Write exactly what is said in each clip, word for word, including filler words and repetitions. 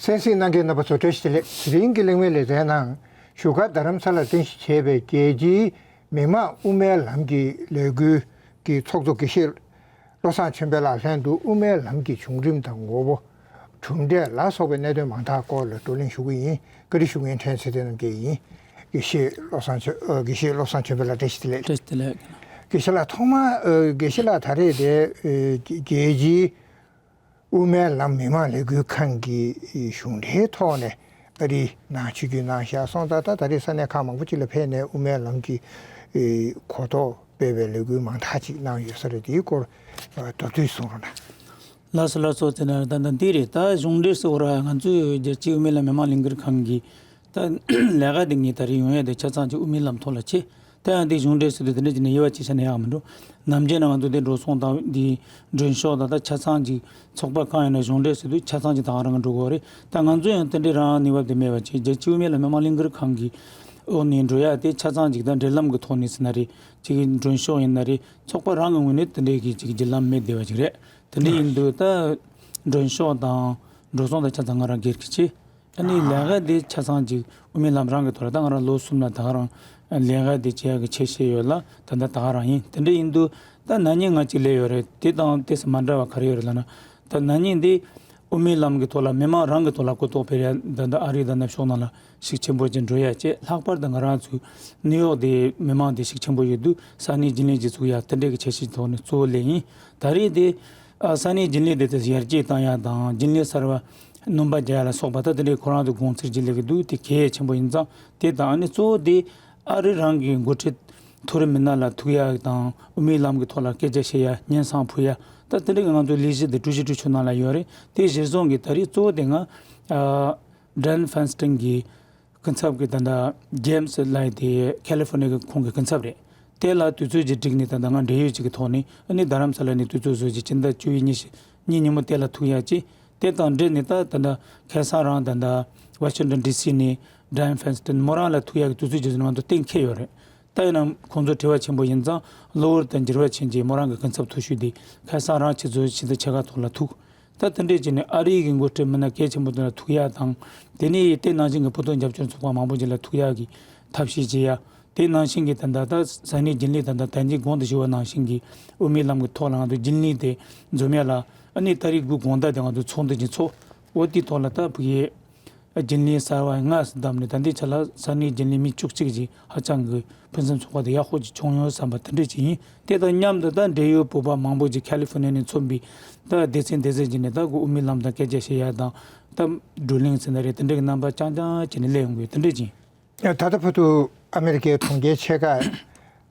གསན་གཟིགས་གནང་མཁན་རྣམ་པ་ཚོ་བཀྲ་ཤིས་བདེ་ལེགས། དེ་རིང་གི་གླེང་མོལ་ལེ་ཚན་ནང་བཞུགས་སྒར་རྡ་རམ་ས་ལར་རྟེན་གཞི་བྱས་པའི་རྒྱལ་སྤྱིའི་མི་དམངས་དབུ་མའི་ལམ་གྱི་ལས་འགུལ་གྱི་ཚོགས་གཙོ་དགེ་བཤེས་བློ་བཟང་ཆོས་འཕེལ་ལགས་ལྷན་དུ་དབུ་མའི་ལམ་གྱི་བྱུང་རིམ་དང་ངོ་བོ། གྲུབ་འབྲས་ལ་སོགས་པའི་གནད་དོན་མང་དག་སྐོར་ལ་བགྲོ་གླེང་ཞུ་གི་ཡིན། བཀའ་འདྲི་ཞུ་མཁན་ཕྲན་ཚེ་བརྟན་རྣམ་རྒྱལ་ཡིན། དགེ་བཤེས་བློ་བཟང་ཆོས་ཨ། དགེ་བཤེས་བློ་བཟང་ཆོས་འཕེལ་ལགས་བཀྲ་ཤིས་བདེ་ལེགས། བཀྲ་ཤིས་བདེ་ལེགས། དགེ་བཤེས་ལགས་ཐོག་མར་ཨ། དགེ་བཤེས་ལགས་ད་རེས་དེ་ཨ། རྒྱལ་སྤྱིའི་དབུ་མའི་ལམ་མི་མང་ལས་འགུལ་ཁང་གི་གཞུང་འབྲེལ་ཐོག་ནས་ཨ་རིའི་ནང་ཆིབས་བསྒྱུར་གནང་བཞག་སོང་ཙང་ད་ད་རེས་ས་གནས་ཁག་མང་པོ་ཅིག་ལ་ཕེབས་ནས་དབུ་མའི་ལམ་གྱི་ཨེ། གོ་རྟོགས་སྤེལ་བའི་ལས་འགུལ་མང་དག་ཅིག་གནང་ཡོད་ས་རེད། དེའི་སྐོར་ཨ། མདོར་བསྡུས་གསུང་རོགས་གནང་། ལགས་སོ་ལགས་སོ། དེ་ན་ད་ད་འདི་རེད། ད་གཞུང་འབྲེལ་ཟེར་བ་ར་ང་ཚོའི་རྒྱལ་སྤྱིའི་དབུ་མའི་ལམ་མི་མང་ལས་འགུལ་ཁང་གི་ད་ལས་ཀ་དེ་ངས་ད་རེས་ཡོང་ཡ་དེ་ཆ་ཚང་གཅིག་དབུ་མའི་ལམ་ཐོག་ལ་བྱེད། ད་ཡང་དེ་གཞུང་འབྲེལ་ཟེར་དུས་དེ་འདྲ་བྱས་ནས་དབྱེ་བ་ཕྱེ་བྱས་ན་ཡག་མི་འགྲོ། ནམ་རྒྱུན་ན་ང་ཚོ་དེ་འགྲོ་སོང་དང་དེ་མགྲོན་ཤོག་དང་ད་ཆ་ཚང་གཅིག་ཚོགས་པ་གང་ཡིན་ན་གཞུང་འབྲེལ་ཟེར་དུས་ཆ་ཚང་གཅིག་ད་ག་རང་གི་འགྲོ་དགོས་རེད། ད་ང་ཚོ་ཡང་དེ་འདྲའི་རང་ནུས་བ་དེ་མེད་པ་བྱས་རྒྱལ་སྤྱིའི་དབུ་མའི་ལམ་མི་མང་ལས་འགུལ་ཁང་གི་འོག་ནས་འགྲོ་ཡ་དེ་ཆ་ཚང་གཅིག་ད་འབྲེལ་ལམ་གི་ཐོག་ནས་ཟེར་ན་རེད། གཅིག་གི་མགྲོན་ཤོག་ཡིན་ན་རེད། ཚོགས་པ་རང་གི་ངོས་ནས་དེ་འདྲའི་གི་གཅིག་བརྒྱུད་ལམ་མེད་བསྡད་པ་ཅིག་རེད། དེ་འདྲ་ཡིན་དུས་ད་མགྲོན་ཤོག་དང་འགྲོ་སོང་དང་ཆ་ཚང་ང་རང་སྒེར་གྱི་བྱས། ཨ་ནི་ལས་ཀ་དེ་ཆ་ཚང་ཅིག་དབུ་མའི་ལམ་རང་གི་ཐོག་ལ་ད་ང་རང་ལོ་གསུམ་ལ་ད་ག་རང་ལས་ཀ་དེ་བྱེད་ཡག་གི་ཆེད་བཤད་ཡོད་ལ་ད་ལྟ་ད་ག་རང་ཡིན། དེ་འདྲ་ཡིན་དུས་ད་ན་ནིང་ང་གཅིག་སླེབས་ཡོད་རེད། དེ་དང་ཏོག་ཙམ་མ་འདྲ་བ་ག་རེ་ཡོད་རེད་ལབ་ན། ད་ན་ནིང་འདི་དབུ་མའི་ལམ་གི་ཐོག་ལ་མི་མང་རང་གི་ཐོག་ལ་གོ་རྟོགས་སྤེལ་ཡ་ད་ལྟ་ཨ་རི་དང་ནུབ་ཕྱོགས་ནང་ལ་ཤུགས་ཆེན་པོ་ཅིག་འགྲོ་ཡ་བྱས། ལྷག་པར་དུ་ང་རང་ཚོའི་ནིའུ་ཡོག་དེ་མི་མང་དེ་ཤུགས་ཆེན་པོ་ཡོད་དུས་ས་གནས་རྒྱུན་ལས་ཅིག་བཙུགས་ཡ་དེ་འདྲའི་གི་འཆར་གཞིའི་ཐོག་ནས་གཙོ་བོ་སླེབས་ཡིན། ད་རེས་དེ་ཨ་ས་གནས་རྒྱུན་ལས་དེ་དེ་ཡར་རྒྱས་བཏང་ཡ་དང་རྒྱུན་ལས་གསར་བ་སྣོན་པ་རྒྱག་ཡ་ལ་སོགས་པ་ད་དེ་འདྲའི་ཁོ་རང་ཚོ་དགོངས་ཚུལ་ཅིག་སླེབས་ཀྱི་འདུག་དེ་གལ་ཆེན་པོ་ཡིན་ཙང་། དེ་དང་ཨ་ནི་གཙོ་བོ་དེ་ཨ་རི་རང་གི་འགོ་ཁྲིད་མཐོ་རིམ་མི་སྣ་ལ་ཐུག་ཡ་དང་དབུ་མའི་ལམ་གྱི་ཐོག་ལ་སྐད་ཆ་བཤད་ཡ་སྙན་སེང་ཕུལ་ཡ་ད་དེ་འདྲ་གི་ང་ཚོའི་ལས་གཞི་དེ་ཀྲུའུ་ཞི་ཀྲུའུ་ཆུ་ནང་ལ་ཡོད་རེད། དེ་གཞིར་བཟུང་གི་ད་རེས་གཙོ་བོ་དེ་ང་ཨ་ཌན་ཧྥན་སྟན་གྱི་སྐུ་ཚབ་ཀྱི་ད་ལྟ་ཇེམ་སི་ལབ་ཡ་དེ་ཁ་ལི་ཧྥོ་ནི་གི་ཁོང་གི་སྐུ་ཚབ་རེད། དེ་ལ་དུས་ཚོད་ཅིག་བསྒྲིགས་ནས་ད་ལྟ་ང་འབྲེལ་ཡོད་ཅིག་གི་ཐོག་ནས་ཨ་ནི་རྡ་རམ་ས་ལ་ནས་དུས་ཚོད་བཟོས་ཅིག་སྤྱི་ཟླ་བཅུ་པའི་ཉི་ཤུ་གཉིས་ཉིན་མོ་དེ་ལ་ཐུག་ཡ་ཅིག་དེ་དང་འབྲེལ་ནས་ད་ད་ལྟ་ཁ་སང་རང་ད་ལྟ་ཝ་ཤིང་ཊོན་ཌི་སི་ནས་ཌན་ཧྥན་སྟན་མོ་རང་ལ་ཐུག་ཡག་གི་དུས་ཚོད་ཅིག་ང་ཚོ་གཏན་འཁེལ་ཡོད་རེད། ད་ཡིན་ནའང་ཁོང་ཚོ་དྲི་བ་ཆེན་པོ་ཡིན་ཙང་གློ་བུར་དུ་འགྱུར་བ་ཕྱིན་རྗེས་མོ་རང་གི་སྐུ་ཚབ་ཐུག་ཤུལ་དེ་ཁ་སང་རང་ཆུ་ཚོད་ཕྱི་ཟླ་ཕྱེད་ཀ་ཐོག་ལ་ཐུག་ད་དེ་འདྲས་བྱས་ནས་ཨ་རི་གི་འགོ་ཁྲིད་མི་སྣ་གལ་ཆེན་པོ་དེ་ལ་ཐུག་ཡག་དང་། དེ་ནས་དེ་ནང་བཞིན་གྱི་བོད་དོན་རྒྱབ་སྐྱོར་ཚོགས་པ་མང་པོ་ཅིག་ལ་ཐུག་ཡག་གི་ཐབས་ཤེས་བྱེད་ཡག་དེ་ནང་བཞིན་གྱི་ད་ལྟ་ད་ས་གནས་རྒྱུན་ལས་ད་ལྟ་ད་ནི་གོང་དུ་ཞུས་པ་ནང་བཞིན་གྱི་དབུ་མའི་ལམ་གྱི་ཐོག་ལ་ང་ཚོ་རྒྱུན་ལས་དེ་འཛོམས་ཡག་ལ་ཨ་ནི་ད་རེས་དགུང་དགོང་དག་དེ་ང་ཚོ་ཚོགས་འདུ་ཅིག་ཚོགས། འོ་དེའི་ཐོག་ལ་ད་ཕ་གིའི་རྒྱུན་ལས་གསར་བ་ལྔ་བདམས་ནས་ད་ལྟའི་ཆ་ལ་ས་གནས་རྒྱུན་ལས་མི་བཅུ་གཅིག་ཅིག་ཧ་ཅང་གི་ཕུན་སུམ་ཚོགས་པ་དེ་ཡག་ཤོས་ཅིག་བྱུང་ཡོད་བསམ་པ་དེ་འདྲ་ཅིག་ཡིན། དེ་དང་མཉམ་དུ་ད་འབྲེལ་ཡོད་བོད་པ་མང་པོ་ཅིག་ཁ་ལི་ཧྥོ་ནི་ཡ་ནས་མཚོན་པའི་ད་སྡེ་ཚན་སྡེ་ཚན་ཅིག་ནས་ད་གོ་དབུ་མའི་ལམ་དང་སྐད་ཆ་བཤད་ཡག་དང་ད་བགྲོ་གླེང་ཟེར་ན་རེད། དེ་འདྲ་གི་རྣམ་པ་རྐྱང་རྐྱང་བྱས་ནས་སླེབས་ཡོང་གི་ཡོད། དེ་འདྲ་ཅིག་ཡིན། ད་ལྟ་བར་དུ་ཨ་མེ་རི་ཀའི་གྲོང་ཁྱེར་ཆེ་ཁག་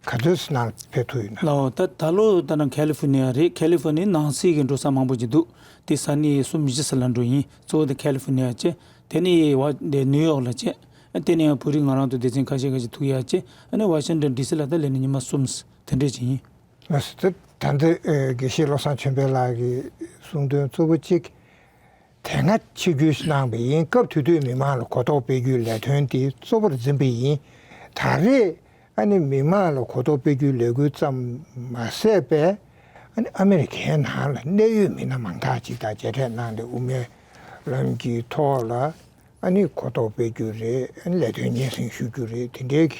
ག་ཚོད་ནང་ཕེབས་ཐུབ་ཡོད་ན། ལའོ། ད་ད་ལོ་ད་ནང་ཁ་ལི་ཧྥོ་ནི་ཡ་རེད། ཁ་ལི་ཧྥོ་ནི་ནང་གསེས་ཀྱི་འགྲོ་ས་མང་པོ་ཅིག་འདུག་དེ་ས་གནས་གསུམ་བཞི་ཙམ་ལ་འགྲོ་ཡིན། གཙོ་བོ་དེ་ཁ་ལི་ཧྥོ་ནི་ཡ་བྱས། དེ་ནས་ཝ་དེ་ནིའུ་ཡོག་ལ་བྱས། དེ་ནས་ཡང་བོད་རིགས་ང་རང་ཚོ་སྡེ་ཚན་ཁ་ཤས་ཁ་ཤས་ཐུག་ཡག་བྱས། ཨ་ནི་ཝ་ཤིང་ཊོན་ཌི་སི་ལ་ད་སླེབས་ནས་ཉི་མ་གསུམ་དེ་འདྲས་ཅིག་ཡིན། ལགས་སོ། ད་ལྟ་དགེ་བཤེས་བློ་བཟང་ཆོས་འཕེལ་ལགས་ཀྱིས་གསུང་དོན་གཙོ་བོ་གཅིག་དེ་སྔ་ཆིབས་བསྒྱུར་གནང་བ་ཡིན། སྐབས་དེ་དུས་མི་མང་ལ་གོ་རྟོགས་སྤེལ་རྒྱུའི་ལས་དོན་དེ་གཙོ་བོར་འཛིན་པ་ཡིན། ད་རེས་ཨ་ནི་མི་མང་ལ་གོ་རྟོགས་སྤེལ་རྒྱུའི་ལས་འགུལ་ཙམ་མ་ཟད་པས་ཨ་ནི་ཨ་མེ་རི་ཁའི་ནང་ལ་གནད་ཡོད་མི་སྣ་མང་དག་ཅིག་དང་མཇལ་འཕྲད་གནང་སྟེ་དབུ་མའི་ལམ་གྱི་ཐོག་ལ་ཨ་ནི་གོ་རྟོགས་སྤེལ་རྒྱུ་རེད། ཨ་ནི་ལས་དོན་སྙན་སེང་ཞུ་རྒྱུ་རེད། དེ་འདྲའི་གི་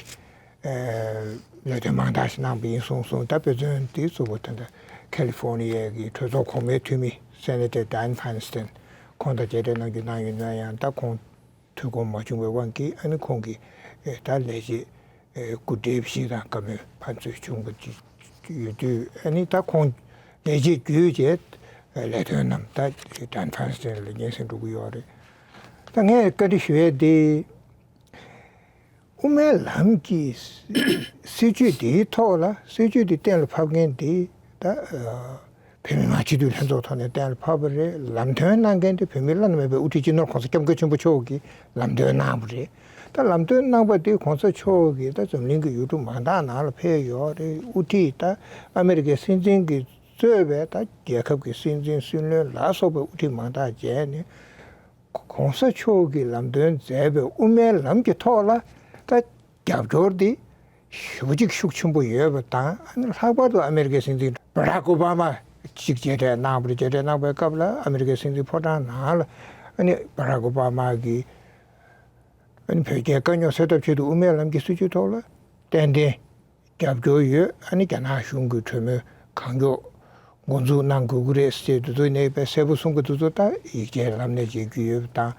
ལས་དོན་མང་དག་ཞིག་གནང་བ་ཡིན་གསུངས་སོང་། ད་དཔེ་མཚོན་དེ་གཙོ་བོ་ད་ལྟ་ཁ་ལི་ཧྥོ་ནི་ཡའི་གི་གྲོས་ཚོགས་གོང་མའི་འཐུས་མི་སེ་ནེ་ཊར་ཌན་ཧྥན་སྟན་ཁོང་དང་མཇལ་འཕྲད་གནང་རྒྱུ་གནང་ཡོད་ན་ཡང་ད་ཁོང་དུས་ཁོམ་མ་བྱུང་བའི་དབང་གིས་ཨ་ནི་ཁོང་གི་ད་ལས་བྱེད་སྐུ་བགྲེས་ཤིག་དང་བཀའ་མོལ་ཕན་ཚུན་བྱུང་བ་ཅིག་ཡོད་དུས་ཨ་ནི་ད་ཁོང་ལས་བྱེད་བརྒྱུད་བྱས་ལས་དོན་རྣམས་ད་ཌན་ཧྥན་སྟན་ལ་སྙན་སེང་འགྲོ་གི་ཡོད་རེད། ད་ངས་བཀའ་འདྲི་ཞུ་ཡས་དེ། དབུ་མའི་ལམ་གྱི་སྲིད་བྱུས་འདིའི་ཐོག་ལ་སྲིད་བྱུས་འདི་གཏན་ལ་ཕབ་མཁན་འདི་ད་ཨ་བོད་མི་མང་སྤྱི་འཐུས་ལྷན་ཚོགས་ཐོག་ནས་གཏན་ལ་ཕབ་པ་རེད། ལམ་སྟོན་གནང་མཁན་དེ་བོད་མི་བླ་ན་མེད་པའི་དབུ་ཁྲིད་སྤྱི་ནོར་༸གོང་ས་༸སྐྱབས་མགོན་ཆེན་པོ་མཆོག་གིས་ལམ་སྟོན་གནང་བ་རེད། ད་ལམ་སྟོན་གནང་བ་དེ་༸གོང་ས་མཆོག་གིས་ད་འཛམ་གླིང་གི་ཡུལ་གྲུ་མང་དག་ནང་ལ་ཕེབས་ཡོད་རེད། དབུ་ཁྲིད་ད་ཨ་མེ་རི་ཀའི་སྲིད་འཛིན་གྱིས་གཙོས་པའི་ད་རྒྱལ་ཁབ་ཀྱི་སྲིད་འཛིན་སྲིད་བློན་ལ་སོགས་པའི་དབུ་ཁྲིད་མང་དག་མཇལ་ནས། ༸གོང་ས་མཆོག་གིས་ལམ་སྟོན་མཛད་པའི་དབུ་མའི་ལམ་གྱི་ཐོག་ལ་ད་རྒྱབ་སྐྱོར་འདི་ཞེ་པོ་ཅིག་ཤུགས་ཆེན་པོ་ཡོད་པ་དང་། ཨ་ནི་ལྷག་པར་དུ་ཨ་མེ་རི་ཀའི་སྲིད་འཛིན་བྷ་རག་ཨོ་བྷ་མ་ཅིག་མཇལ་འཕྲད་གནང་བ་རེད། མཇལ་འཕྲད་གནང་བའི་སྐབས་ལ་ཨ་མེ་རི་ཀའི་སྲིད་འཛིན་ཕོ་བྲང་ནང་ལ་ ཨ་ནི་བ་རག་ཨོ་བྷ་མ་གིས་ཨ་ནི་བོད་རྒྱའི་དཀའ་རྙོག་སེལ་ཐབས་ཆེད་དུ་དབུ་མའི་ལམ་གྱི་སྲིད་བྱུས་ཐོག་ལ་ཏན་ཏན་རྒྱབ་སྐྱོར་ཡོད། ཨ་ནི་རྒྱ་ནག་གཞུང་གི་གྲོས་མོལ་གང་མགྱོགས་འགོ་འཛུགས་གནང་དགོས་ཀྱི་རེད་ཟེར་དུས་ཚོད་ནས་པའི་གསལ་པོ་གསུང་གི་དུས་ཚོད་ད་ཡིག་ཆའི་ལམ་ནས་བརྗོད་རྒྱུ་ཡོད་པ་དང་།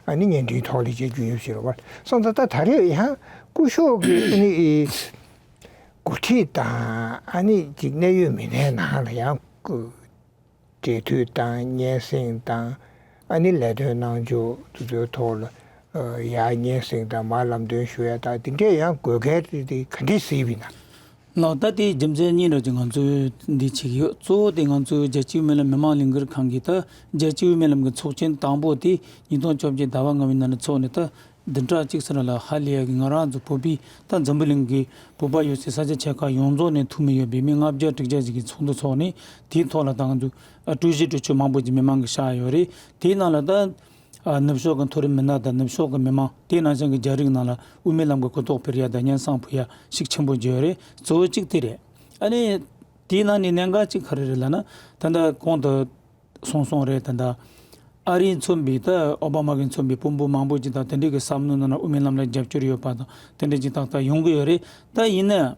ཨ་ནི་བརྙན་འཕྲིན་ཐོག་ལ་བརྗོད་རྒྱུ་ཡོད་པ་ཞིག་རེད་བ། སོང་ཙང་ད་ད་རེས་ཡང་སྐུ་ཞབས་ཀྱི་ཨ་ནི་འགོ་ཁྲིད་དང་ཨ་ནི་ཅིག་གནད་ཡོད་མི་སྣའི་ནང་ལ་ཡང་སྐུ་འབྲེལ་མཐུད་དང་སྙན་སེང་དང་ཨ་ནི་ལས་དོན་གནང་ཕྱོགས་དེ་ཚོའི་ཐོག་ལ་ཡར་སྙན་སེང་དང་མར་ལམ་སྟོན་ཞུ་ཡ་དང་དེ་འདྲས་ཡང་དགོས་གལ་དེ་ག་འདྲས་གཟིགས་པ་ཡིན་ན། ལགས། ད་དེའི་རྒྱུ་མཚན་གཉིས་རེད་ཅེས་ང་ཚོས་འདི་བྱེད་ཀྱི་ཡོད། གཙོ་བོ་དེ་ང་ཚོའི་རྒྱལ་སྤྱིའི་དབུ་མའི་ལམ་མི་མང་ལས་འགུལ་ཁང་གིས་ད་རྒྱལ་སྤྱིའི་དབུ་མའི་ལམ་གྱི་ཚོགས་ཆེན་དང་པོ་དེ་ཉིས་སྟོང་བཅོ་བརྒྱད་ཟླ་བ་ལྔ་པའི་ནང་ནས་ཚོགས་ནས་ད་བདུན་ཕྲག་གཅིག་ཙམ་ལ་ཧ་ལས་ཡ་གི་ང་རང་ཚོ་བོད་པའི་ད་འཛམ་བུ་གླིང་གི་བོད་པ་ཡོད་སའི་ས་ཆ་ཆེ་ཁག་ཡོངས་རྫོགས་ནས་ཐུག་མི་ཡོད་པའི་མི་ལྔ་བརྒྱ་དྲུག་བརྒྱ་ཞིག་གིས་ཚོགས་འདུ་འཚོགས་ནས་དེའི་ཐོག་ལ་ད་ང་ཚོ་ཨ་གྲོས་གཞི་གྲོས་ཆོད་མང་པོ་ཅིག་མི་མང་གིས་བཞག་ཡོད་རེད། དེའི་ནང་ལ་ད་ཨ་ནུབ་ཕྱོགས་ཀྱི་མཐོ་རིམ་མི་སྣ་དང་ནུབ་ཕྱོགས་ཀྱི་མི་མང་དེའི་ནང་བཞིན་གྱི་རྒྱ་རིགས་ནང་ལ་དབུ་མའི་ལམ་གྱི་གོ་རྟོགས་སྤེལ་ཡ་དང་སྙན་སེང་ཕུལ་ཡ་ཤུགས་ཆེན་པོ་བརྗོད་ཡོད་རེད། གཙོ་བོ་གཅིག་དེ་རེད། ཨ་ནི་དེའི་ནང་ནས་གནད་འགག་གཅིག་ག་རེ་རེད་ལབ་ན། ད་ལྟ་གོང་དུ་གསུངས་སོང་རེད། ད་ལྟ་ཨ་རིས་མཚོན་པའི་ད་ཨོ་བྷ་མ་གིས་མཚོན་པའི་དཔོན་པོ་མང་པོ་ཅིག་དང་དེ་འདྲའི་གི་བསམ་བློ་ནང་ལ་དབུ་མའི་ལམ་ལ་རྒྱབ་སྐྱོར་ཡོད་པ་དང་དེ་འདྲ་ཅིག་ཏག་ཏག་ཡོང་གི་ཡོད་རེད། ད་ཡིན་ན་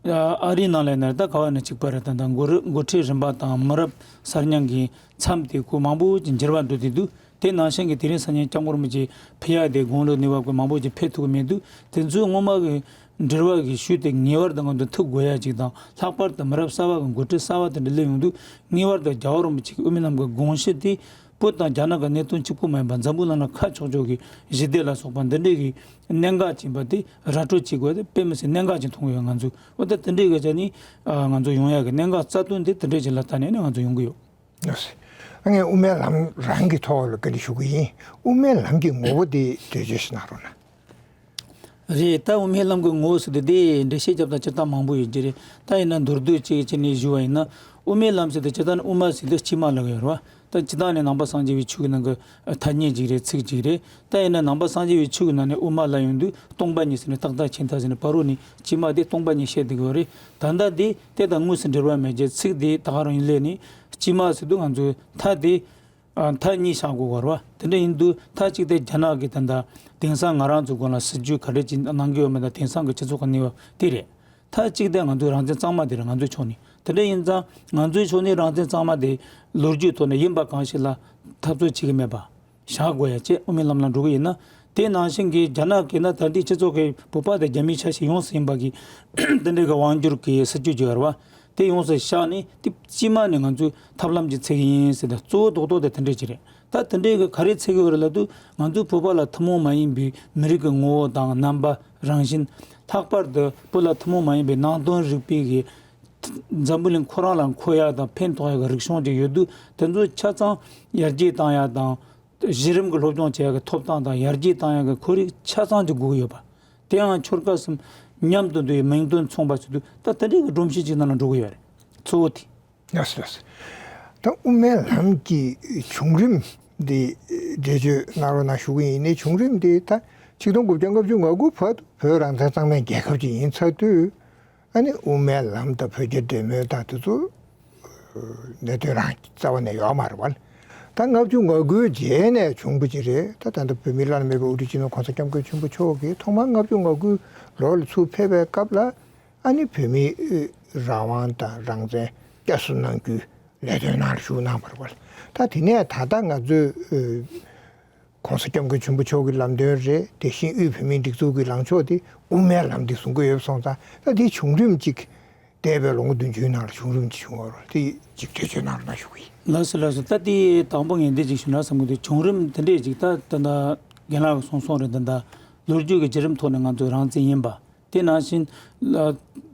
ཨ་རིའི་ནང་ལ་ཡིན་ན་ད་ག་བ་ནས་གཅིག་པ་རེད། ད་ད་འགོ་རི་འགོ་ཁྲིད་རིམ་པ་དང་མི་རབས་གསར་རྙིང་གི་མཚམས་དེ་ཁོ་མང་པོ་ཅིག་འགྱུར་བ་འགྲོ་བསྡད་འདུག་དེ་ནང་བཞིན་གྱི་དེ་རིང་སང་ཉིན་སྐྱབས་མགོན་རིན་པོ་ཆེ་ཕེབས་ཡ་དེ་དགུང་ལོ་ནུས་པ་ཀུན་མང་པོ་ཅིག་ཕེབས་ཐུབ་ཀྱི་མི་འདུག་དེ་ཚོའི་སྔོན་མ་གི་འབྲེལ་བ་གི་ཤུལ་དེ་ངེས་པར་དུ་ང་ཚོ་ཐུག་དགོས་ཡ་ཅིག་དང་ལྷག་པར་དུ་མི་རབས་གསར་བ་གི་འགོ་ཁྲིད་གསར་བ་དེ་འདྲ་སླེབས་ཡོང་དུས་ངེས་པར་དུ་རྒྱལ་བ་རིན་པོ་ཆེ་གི་དབུ་མའི་ལམ་གི་དགོངས་གཞི་དེ་བོད་དང་རྒྱ་ནག་གི་གནད་དོན་གཅིག་པུ་མ་ཡིན་པར་འཛམ་བུ་གླིང་ལ་ཁ་ཕྱོགས་ཕྱོགས་ཀྱི་ཞི་བདེ་ལ་སོགས་པ་འདི་འདྲའི་གི་གནད་འགག་ཅིག་ཡིན་པ་དེ་ར་སྤྲོད་བྱེད་དགོས་དེ་དཔེ་མི་སྲིད་གནད་འགག་ཅིག་མཐོང་གི་ཡོད། ང་ཚོས་འོ་ད་དེ་འདྲའི་གི་ཆ་ནི་ང་ཚོ་ཡོང་ཡ་གི་གནད་འགག་རྩ་དོན་དེ་དེ་འདྲའི་ཅིག་ལ་ལྟ་ནས་ནི་ང་ཚོ་ཡོང་གི་ཡོད། ལགས་སོ། ཨ་ངས་དབུ་མའི་ལམ་རང་གི་ཐོག་ལ་བཀའ་འདྲི་ཞུ་གི་ཡིན། དབུ་མའི་ལམ་གྱི་ངོ་བོ་དེ་འགྲེལ་བརྗོད་ཞིག་གནང་རོགས་གནང་། རེད། ད་དབུ་མའི་ལམ་གྱི་ངོ་བོ་ཟེར་དུས་དེ་འགྲེལ་བཤད་རྒྱབ་སྟངས་སྤྱིར་བཏང་མང་པོ་ཡོད་ཀྱི་རེད། ད་ཡིན་ན་མདོར་བསྡུས་ཅིག་བྱས་ནས་ཞུ་བ་ཡིན་ན། དབུ་མའི་ལམ་ཟེར་དུས་སྤྱིར་བཏང་ནས་དབུ་མ་ཟེར་དུས་དཀྱིལ་མ་ལབ་ཀྱི་ཡོད་རེད་བ། ད་སྤྱིར་བཏང་ནས་ནང་པ་སངས་རྒྱས་པའི་ཆོས་ཀྱི་ནང་གི་ཐ་སྙད་ཅིག་རེད། ཚིག་ཅིག་རེད། ད་ཡིན་ན་ནང་པ་སངས་རྒྱས་པའི་ཆོས་ཀྱི་ནང་ནས་དབུ་མ་ལབ་ཡོང་དུས་སྟོང་པ་ཉིད་ཟེར་ནས་ཏག་ཏག་ཕྱིན་ཐལ་ཟེར་ནས་ཕ་རོལ་ནས་དཀྱིལ་མ་དེ་སྟོང་པ་ཉིད་བཤད་བསྡད་ཀྱི་ཡོད་རེད། ད་ལྟ་དེ་དེ་དང་དངོས་སུ་འབྲེལ་བ་མེད་ཀྱི་ཚིག་དེ་ད་ག་རང་ཡིན་ལས་ནས་དཀྱིལ་མ་ཟེར་དུས་ང་ཚོས་མཐའ་དེ་ཨ་མཐའ་གཉིས་བཞག་དགོས་པ་རེད་བ། དེ་འདྲ་ཡིན་དུས་མཐའ་གཅིག་དེ་རྒྱ་ནག་གིས་ད་ལྟ་དེང་སང་ང་རང་ཚོའི་སྒང་ལ་སྲིད་ཇུས་ག་རེ་ཅིག་གནང་གི་ཡོད་མེད་དང་དེང་སང་གི་སྤྱི་ཚོགས་ཀྱི་གནས་བབ་དེ་རེད། མཐའ་གཅིག་དེ་ང་ཚོའི་རང་བཙན་གཙང་མ་དེ་རེད། ང་ཚོའི་ཕྱོགས་ནས། དེ་འདྲ་ཡིན་ཙང་ང་ཚོའི་ཕྱོགས་ནས་རང་བཙན་གཙང་མ་དེ་ལོ་རྒྱུས་ཐོག་ནས་ཡིན་པ་གང་ཞིག་ལ་འཐབ་རྩོད་བྱེད་ཀྱི་མེད་པ་བཞག་དགོས་ཡ་བྱས་དབུ་མའི་ལམ་ལ་འགྲོ་གི་ཡིན་ན། དེ་ནང་བཞིན་གྱི་རྒྱ་ནག་གིས་ན་ད་ལྟའི་སྤྱི་ཚོགས་ཀྱི་བོད་པ་དང་རྒྱ་མིའི་ཆ་ཤས་ཡོངས་སུ་ཡིན་པ་གི་དེ་འདྲའི་གི་དབང་སྒྱུར་གྱི་སྲིད་ཇུས་ཅིག་ཡོད་རེད་བ། དེ་ཡོངས་སུ་བཞག་ནས་དེ་དཀྱིལ་མ་ནས་ང་ཚོས་ཐབས་ལམ་ཅིག་འཚོལ་གྱི་ཡིན་ཟེར་ཏེ་གཙོ་བོ་རྡོག་རྡོག་དེ་དེ་འདྲས་ཅིག་རེད། ད་དེ་འདྲས་ཀྱི་ག་རེ་འཚོལ་གྱི་ཡོད་རེད་ལབ་དུས་ང་ཚོའི་བོད་པ་ལ་ཐུན་མོང་མ་ཡིན་པའི་མི་རིགས་ཀྱི་ངོ་བོ་དང་རྣམ་པ་རང་བཞིན། ལྷག་པར་དུ་བོད་ལ་ཐུན་མོང་མ་ཡིན་པའི་ནང་དོན་རིག་པའི་གི་འཛམ་བུ་གླིང་ཁོ་རང་ལ་མཁོ་ཡ་དང་ཕན་ཐོགས་ཡ་གི་རིག་གཞུང་ཅིག་ཡོད་དུས་དེ་ཚོ་ཆ་ཚང་ཡར་རྒྱས་བཏང་ཡ་དང་། གཞི་རིམ་གྱི་སློབ་སྦྱོང་བྱེད་ཡ་གི་ཐོབ་ཐང་དང་ཡར་རྒྱས་བཏང་ཡ་གི་ཁོར་ཡུག་ཆ་ཚང་ཅིག་དགོས་ཀྱི་ཡོད་པ། དེའང་ཆོལ་ཁ་གསུམ་མཉམ་དུ་འདུ་བའི་མིང་དོན་མཚུངས་པ་ཞིག་འདུག་ད་དེ་འདྲའི་གི་སྒྲོམ་གཞི་ཅིག་ནང་ལ་འགྲོ་གི་ཡོད་རེད། གཙོ་བོ་དེ། ལགས་སོ་ལགས་སོ། ད་དབུ་མའི་ལམ་གྱི་བྱུང་རིམ་འདི་འགྲེལ་བརྗོད་གནང་རོགས་གནང་ཞུ་གི་ཡིན། ནི་བྱུང་རིམ་འདི་ད་ཆིག་སྟོང་དགུ་བརྒྱ་ལྔ་བཅུ་ང་དགུ་བར་དུ་བོད་རང་བཙན་གཙང་མའི་རྒྱལ་ཁབ་ཅིག་ཡིན་ཚར་དུས། ཨ་ནི་དབུ་མའི་ལམ་དང་བོད་རྒྱ་འབྲེལ་མོལ་དང་དེ་ཚོ་གནད་དོན་རང་རྩ་བ་ནས་ཡོད་མ་རེད་བ། ད་ལྔ་བཅུ་ང་དགུའི་རྗེས་ནས་བྱུང་བ་ཅིག་རེད། ད་ད་ལྟ་བོད་མིའི་བླ་ན་མེད་པའི་དབུ་ཁྲིད་སྤྱི་ནོར་༸གོང་ས་༸སྐྱབས་མགོན་ཆེན་པོ་མཆོག་གིས་ཐོག་མར་ལྔ་བཅུ་ང་དགུའི་ལོ་ལ་ཚུར་ཕེབས་པའི་སྐབས་ལ་ཨ་ནི་བོད་མིའི་རང་དབང་དང་རང་བཙན་བསྐྱར་གསོ་གནང་རྒྱུའི་ལས་དོན་ནང་ལ་ཞུགས་གནང་བ་རེད་བ། ད་དེ་ནས་ད་ལྟ་ང་ཚོས་༸གོང་ས་༸སྐྱབས་མགོན་ཆེན་པོ་མཆོག་གི་ལམ་སྟོན་རེད། དེ་བཞིན་དབུས་བོད་མིའི་སྒྲིག་འཛུགས་ཀྱི་ལངས་ཕྱོགས་དེ་དབུ་མའི་ལམ་དེ་བཟུང་གི་ཡོད་པ་སོང་ཙང་ད་དེའི་བྱུང་རིམ་གཅིག་འདས་པའི་ལོ་ངོ་བདུན་ཅུའི་ནང་ལ་བྱུང་རིམ་གཅིག་བྱུང་བ་རེད། དེ་གཅིག་འགྲེལ་བརྗོད་གནང་རོགས་གནང་ཞུ་གི་ཡིན། ལགས་སོ་ལགས་སོ། ད་དེ་དང་པོ་ངས་འདི་གཅིག་ཞུ་ན་བསམ་གི་འདུག་བྱུང་རིམ་དེ་འདྲས་གཅིག་ད་ད་ད་རྒན་ལགས་ཀྱིས་གསུངས་སོང་རེད། ད་ད་ལོ་རྒྱུས་ཀྱི་བརྒྱུད་རིམ་ཐོག་ནས་ང་ཚོ་རང་བཙན་ཡིན་པ། དེ་ནང་བཞིན་ལ་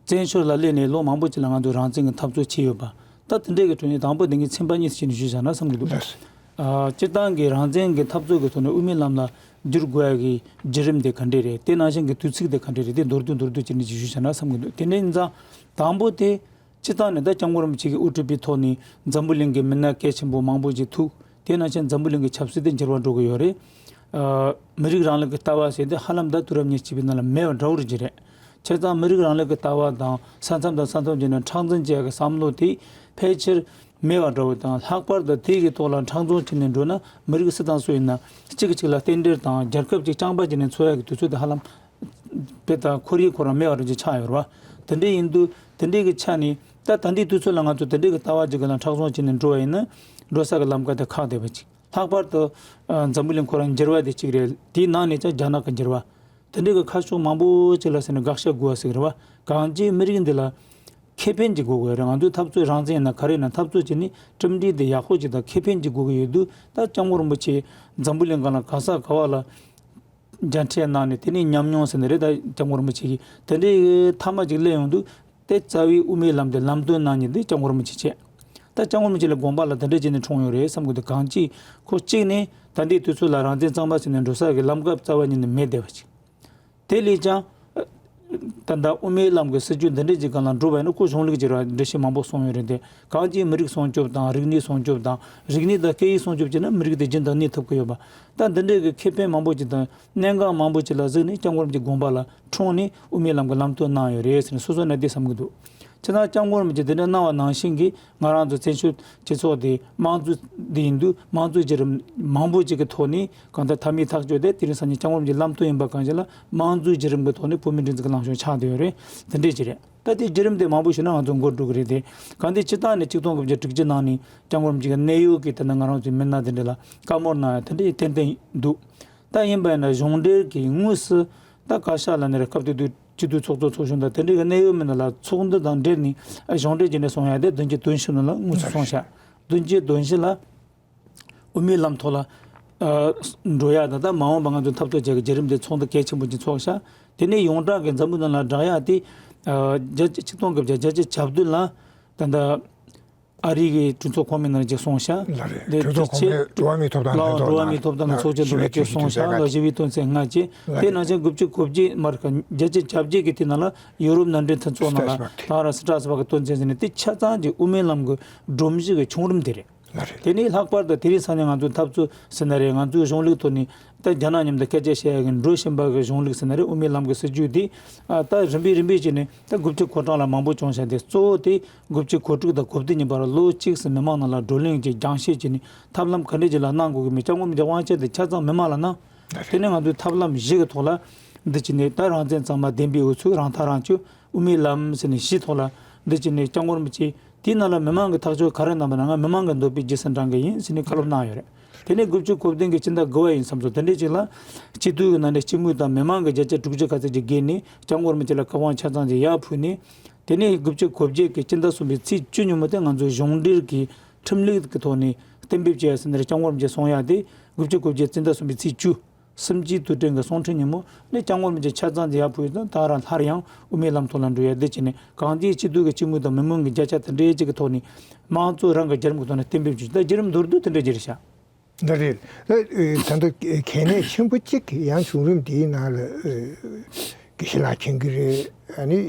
བཙན་བྱོལ་ལ་སླེབས་ནས་ལོ་མང་པོ་ཅིག་ལ་ང་ཚོས་རང་བཙན་གྱི་འཐབ་རྩོད་བྱས་ཡོད་པ། ད་དེ་འདྲའི་གི་ཁྲོད་ནས་དང་པོ་དེ་གི་ཚན་པ་གཉིས་སུ་ཕྱེ་ནས་ཞུས་བཞག་ན་བསམ་གྱི་འདུག་ལགས་སོ། ཨ། སྤྱིར་བཏང་གི་རང་བཙན་གྱི་འཐབ་རྩོད་ཀྱི་ཐོག་ནས་དབུ་མའི་ལམ་ལ་བསྒྱུར་དགོས་ཡ་གི་བརྒྱུད་རིམ་དེ་ག་འདྲས་རེད། དེ་ནང་བཞིན་གྱི་དུས་ཚིགས་དེ་ག་འདྲས་རེད། དེ་མདོར་བསྡུས་མདོར་བསྡུས་བྱས་ནས་ཅིག་ཞུས་བཞག་ན་བསམ་གྱི་འདུག་དེ་འདྲ་ཡིན་ཙང་དང་པོ་དེ་སྤྱིར་བཏང་ནས་ད་སྐྱབས་མགོན་རིན་པོ་ཆེ་གིས་དབུ་ཁྲིད་པའི་ཐོག་ནས་འཛམ་བུ་གླིང་གི་མི་སྣ་གལ་ཆེན་པོ་མང་པོ་ཅིག་ཐུག་དེ་ནང་བཞིན་འཛམ་བུ་གླིང་གི་ཆབ་སྲིད་དེ་འགྱུར་བ་འགྲོ་གི་ཡོད་རེད། ཨ། མི་རིགས་རིང་ལུགས་ཀྱི་ལྟ་བ་ཟེར་དེ་ཧ་ལམ་ད་དུས་རབས་ཉེར་གཅིག་པའི་ནང་ལ་མེད་པ་འདྲ་བོ་རེད་ཅིག་རེད། བྱས་ཙང་མི་རིགས་རིང་ལུགས་ཀྱི་ལྟ་བ་དང་ས་མཚམས་དང་ས་མཚམས་བརྒྱུད་ནས་མཁྲེགས་འཛིན་བྱེད་ཡག་གི་བསམ་བློ་དེ་ཕལ་ཆེར་ མེད་པ་འདྲ་བོ་དང་། ལྷག་པར་དུ་དེ་གི་ཐོག་ལ་མཁྲེགས་བཟུང་བྱས་ནས་འགྲོ་ན། མི་རིགས་སུ་དང་སུ་ཡིན་ན་གཅིག་གིས་གཅིག་ལ་རྟེན་འབྲེལ་དང་རྒྱལ་ཁབ་ཅིག་རྐྱང་པ་བྱས་ནས་འཚོ་ཡག་གི་དུས་ཚོད་དེ་ཧ་ལམ་དཔེ་ད་ཁོར་ཡུག་ཁོ་རང་མེད་པ་འདྲ་ཅིག་ཆགས་ཡོད་རེད་བ། དེ་འདྲ་ཡིན་དུས་དེ་འདྲའི་གི་ཆ་ནས་ད་ད་ལྟའི་དུས་ཚོད་ལ་ང་ཚོ་དེ་འདྲའི་གི་ལྟ་བ་ཅིག་གི་ལ་མཁྲེགས་བཟུང་བྱས་ནས་འགྲོ་བ་ཡིན་ན། འགྲོ་ས་གི་ལམ་ཁ་དེ་ཁག་བསྡད་པ་ཅིག། ལྷག་པར་དུ་ཨ་འཛམ་བུ་གླིང་ཁོ་རང་འགྱུར་བ་དེ་གཅིག་རེད། དེའི་ནང་ནས་ཀྱང་རྒྱ་ནག་གི་འགྱུར་བ། དེ་འདྲའི་གི་ཁ་ཕྱོགས་མང་པོ་ཅིག་ལ་ཟེར་ནས་དགག་བྱ་དགོས་པ་ཟིག་རེད་བ། གང་ཅིའི་མི་རིགས་འདི་ལ་ཁེ་ཕན་ཅིག་དགོས་དགོས་རེད། ང་ཚོའི་འཐབ་རྩོད་རང་བཙན་ཡིན་ན་ག་རེ་ཡིན་ན། འཐབ་རྩོད་བྱས་ནས་གྲུབ་འབྲས་དེ་ཡག་པོ་ཅིག་དང་ཁེ་ཕན་ཅིག་དགོས་ཀྱི་ཡོད་དུས། ད་སྐྱབས་མགོན་རིན་པོ་ཆེ་འཛམ་བུ་གླིང་སྒང་ལ་ག་ས་ག་བ་ལ་མཇལ་འཕྲད་གནང་ནས་དེ་ནས་ཉམས་མྱོང་ཟེར་ནི་རེད། ད་སྐྱབས་མགོན་རིན་པོ་ཆེ་གིས་དེ་འདྲའི་མཐའ་མ་ཅིག་སླེབས་ཡོང་དུས། དེ་རྩ་བའི་དབུ་མའི་ལམ་དེ་ལམ་སྟོན་གནང་མཁན་དེ་སྐྱབས་མགོན་རིན་པོ་ཆེ་བྱས། ད་སྐྱབས་མགོན་རིན་པོ་ཆེ་ལ་དགོངས་པ་ལ་དེ་འདྲ་བྱས་ནས་འཁྲུངས་ཡོད་རེད་བསམ་གི་འདུག། གང་ཅི་ཁོ་གཅིག་ནས་ད་ལྟའི་དུས་ཚོད་ལ་རང་བཙན་གཙང་མ་བྱས་ནས་འགྲོ་ས་གི་ལམ་ཁ་རྩ་བ་ཉིད་ནས་མེད་བསྡད་པ་ཅིག། དེ་ལས་ཀྱང་ད་ལྟ་དབུ་མའི་ལམ་གྱི་སྲིད་བྱུས་འདི་འདྲ་ཅིག་སྒང་ལ་འགྲོ་བ་ཡིན་ན། ཁོ་གཞུང་ལུགས་ཀྱི་ར་འགྲེལ་བཤད་མང་པོ་གསུངས་ཡོད་རེད་དེ། གང་ཅི་མི་རིགས་སྲུང་སྐྱོབ་དང་། རིག་གནས་སྲུང་སྐྱོབ་དང་། རིག་གནས་དང་སྐད་ཡིག་སྲུང་སྐྱོབ་བྱས་ན་མི་རིགས་དེ་རྒྱུན་དུ་གནས་ཐུབ་ཀྱི་ཡོད་པ། ད་འདི་འདྲའི་གི་ཁེ་ཕན་མང་པོ་ཅིག་དང་གནད་འགག་མང་པོ་ཅིག་ལ་གཟིགས་ནས་སྐྱབས་མགོན་རིན་པོ་ཆེའི་དགོངས་པ་ལ་འཁྲུངས་ནས་དབུ་མའི་ལམ་གྱི་ལམ་སྟོན་གནང་ཡོད་རེད་ཟེར་ནས་སོ་སོ་ནས་འདི་བསམ་གྱི་འདུག། ཁྱེད་རང་སྐྱབས་མགོན་རིན་པོ་ཆེས་འདི་འདྲ་གནང་བ་ནང་བཞིན་གྱི་ང་རང་ཚོ་བཙན་བྱོལ་སྤྱི་ཚོགས་དེ་དམངས་གཙོ་འདི་ཡིན་དུས། དམངས་གཙོའི་བརྒྱུད་རིམ་མང་པོ་ཅིག་གི་ཐོག་ནས་གང་ལྟར་མཐའ་མའི་ཐག་གཅོད་དེ་དེ་རིང་སང་ཉིན་སྐྱབས་མགོན་རིན་པོ་ཆེའི་ལམ་སྟོན་ཡིན་པ་གང་ཞིག་ལ། དམངས་གཙོའི་བརྒྱུད་རིམ་གྱི་ཐོག་ནས་བོད་མིའི་སྒྲིག་འཛུགས་ཀྱི་ལངས་ཕྱོགས་ཆགས་བསྡད་ཡོད་རེད། དེ་འདྲས་ཅིག་རེད། ད་དེ་བརྒྱུད་རིམ་དེ་མང་པོ་ཞིག་ན་ང་ཚོ་འགོ་འགྲོ་གི་རེད་དེ། གང་ལྟར་སྤྱིར་བཏང་ནས་ཆིག་སྟོང་དགུ་བརྒྱ་དྲུག་ཅུ་ནང་ནས་སྐྱབས་མགོན་རིན་པོ་ཆེ་གི་གནད་ཡོད་ཀྱི་དེ་ནས་ང་རང་ཚོའི་མི་སྣ་དེ་འདྲ་ལ་བཀའ་མོལ་གནང་ཡ་དེ་འདྲ་ཏན་ཏན་འདུག། ད་ཡིན་པ་ཡིན་ན་གཞུང་འབྲེལ་གྱི་དངོས་སུ་ད་བཀའ་ཤག་ལ་ནི་རེད། སྐབས་དེ་དུས་སྤྱི་འཐུས་ཚོགས་གཙོ་ཚོགས་གཞོན་དང་དེ་འདྲའི་གི་གནད་ཡོད་མི་སྣ་ལ་ཚོགས་འདུ་དང་འབྲེལ་ནས་གཞུང་འབྲེལ་གྱི་ནས་གསུང་ཡ་དེ་བདུན་ཅུ་དོན་བཞི་ནང་ལ་དངོས་སུ་གསུངས་ཤག། བདུན་ཅུ་དོན་བཞི་ལ་དབུ་མའི་ལམ་ཐོག་ལ་ཨ་འགྲོ་ཡ་དང་། ད་མ་འོངས་པ་ང་ཚོ་འཐབ་རྩོད་བྱེད་ཀྱི་བརྒྱུད་རིམ་དེ་ཚོགས་འདུ་གལ་ཆེན་པོ་ཅིག་ཚོགས་ཤག། དེ་ནས་ཡོངས་གྲགས་ཀྱི་འཛམ་བུ་གླིང་ལ་བསྒྲགས་ཡ་དེ་ཨ་བརྒྱད་ཅུ་ཆིག་སྟོང་དགུ་བརྒྱ་བརྒྱད་ཅུ་གྱ་བདུན་ལ་ད་ལྟ་ཨ་རི་གི་གྲོས་ཚོགས་གོང་མའི་ནང་ཅིག་གསུངས་ཤག། ལགས་རེད། དེ་གྲོས་ཚོགས་གོང་མའི་འགྲོ་བ་མིའི་ཐོབ་ཐང་ལྷན་ལགས་ཚོགས་འགྲོ་བ་དང་མིའི་ཐོབ་ཐང་ལ་ཚོགས་ཆེན་དུ་ལ་ཅིག་གསུངས་ཤག། ལགས་ཞི་བའི་དོན་ཚན་ལྔ་ཅེས། ལགས་རེད། དེ་ནང་བཞིན་དགུ་བཅུ་གོ་བརྒྱད་མ་རེད་ཀ། བརྒྱད་ཅུ་གྱ་བརྒྱད་ཀྱི་དེ་ནང་ལ་ཡུ་རོབ་མནའ་འབྲེལ་མཐུན་ཚོགས་ནང་ལ་སྟྲ་སི་བག་ད་ར་སི་ཊ་སི་བག་གི་དོན་ཚན་ཟེར་ནས་དེ་ཆ་ཚང་གི་དབུ་མའི་ལམ་གྱི་སྒྲོམ་གཞི་གི་བྱུང་རིམ་དེ་རེད། ལགས་རེད། དེ་ནས་ལྷག་པར་དུ་དེ་རིང་སང་ཉིན་ང་ཚོའི་འཐབ་རྩོད་ཟེར་ན་རེད། ང་ཚོའི་གཞུང་ལུགས་ཐོག་ནས་ད་རྒྱ་ནག་མཉམ་དུ་སྐད་ཆ་བཤད་ཡ་གི་འགྲོ་བཞིན་པ་གི་གཞུང་ལུགས་ཟེར་ན་རེད། དབུ་མའི་ལམ་གྱི་སྲིད་བྱུས་དེ་ཨ་ད་རིམ་པས་རིམ་པས་བྱས་ནས་ད་དགུ་བཅུ་གོ་གྲངས་ལ་མང་པོ་བྱུང་ཤག། དེ་གཙོ་བོ་དེ་དགུ་བཅུ་གོ་དྲུག་དང་གོ་བདུན་གཉིས་བར་ལོ་གཅིག་ཙམ་མི་མང་ནང་ལ་བགྲོ་གླེང་བྱས། རྒྱང་བཤད་བྱས་ནས་ཐབས་ལམ་ག་འདྲས་ཅིག་ལ་གནང་དགོས་ཀྱི་མེད། སྐྱབས་མགོན་རིན་པོ་ཆེའི་དབང་ཆ་དེ་ཆ་ཚང་མི་མང་ལ་གནང་། དེ་ནས་ང་ཚོས་ཐབས་ལམ་བཞི་གི་ཐོག་ལ་འདི་བྱས་ནས་ད་རང་བཙན་གཙང་མ་བདེན་པའི་འོས་ཚུགས། རང་ཐག་རང་གཅོད། དབུ་མའི་ལམ་ཟེར་ནས་བཞིའི་ཐོག་ལ་འདི་བྱས་ནས་སྐྱབས་མགོན་རིན་པོ་ཆེ་དེའི་ནང་ལ་མི་མང་གིས་ཐག་གཅོད་ག་རེ་གནང་བ་ན། ང་མི་མང་གི་འདོད་པའི་རྗེས་སུ་འབྲང་གི་ཡིན་ཟེར་ནས་བཀའ་སློབ་གནང་ཡོད་རེད། དེ་ནས་དགུ་བཅུ་གོ་བདུན་གྱི་སྤྱི་ཟླ་དགུ་པ་ཡིན་བསམ་སོང་། དེ་འདྲའི་ཅིག་ལ་སྤྱི་འཐུས་ཀྱི་ནང་ནས་སྤྱི་མོས་དང་མི་མང་གི་བརྒྱ་ཆ་དྲུག་ཅུ་ག་ཚད་ཅིག་བརྒལ་ནས་སྐྱབས་མགོན་རིན་པོ་ཆེ་ལ་བཀའ་དབང་ཆ་ཚང་ཅིག་ཡར་ཕུལ་ནས། དེ་ནས་དགུ་བཅུ་གོ་བརྒྱད་ཀྱི་སྤྱི་ཟླ་གསུམ་པའི་ཚེས་བཅུ་ཉིན་མོ་དེ་ང་ཚོའི་གཞུང་འབྲེལ་གྱི་ཁྲིམས་ལུགས་ཀྱི་ཐོག་ནས་གཏན་འབེབས་བྱས་ཟིན་པར་སྐྱབས་མགོན་རིན་པོ་ཆེས་གསུངས་ཡ་དེ། དགུ་བཅུ་གོ་བརྒྱད་སྤྱི་ཟླ་གསུམ་པའི་ཚེས་བཅུ། གསུམ་བཅུའི་དུས་དྲན་གྱི་གསུང་འཕྲིན་ཉིན་མོ་ནས་སྐྱབས་མགོན་རིན་པོ་ཆེ་ཆ་ཚང་ཅིག་ཡར་ཕུལ་ཡོད་ཙང་། ད་རང་སླར་ཡང་དབུ་མའི་ལམ་ཐོག་ལ་འགྲོ་ཡ་འདི་བྱས་ནས། གང་ཅིའི་སྤྱི་འཐུས་ཀྱི་སྤྱི་མོས་དང་མི་མང་གི་བརྒྱ་ཆ་དེ་འདྲའི་ཅིག་གི་ཐོག་ནས་དམངས་གཙོ་རང་གི་བརྒྱུད་རིམ་གྱི་ཐོག་ནས་གཏན་འབེབས་བྱས། ད་བརྒྱུད་རིམ་མདོར་བསྡུས་དེ་འདྲ་ཅིག་རེད་ཤག། འདི་རེད། ད་ལྟ་གལ་གནད་ཆེན་པོ་གཅིག་ཡང་བྱུང་རིམ་འདིའི་ནང་ལ་ཨ་དགེ་བཤེས་ལགས་མཁྱེན་གྱི་རེད། ཨ་ནི་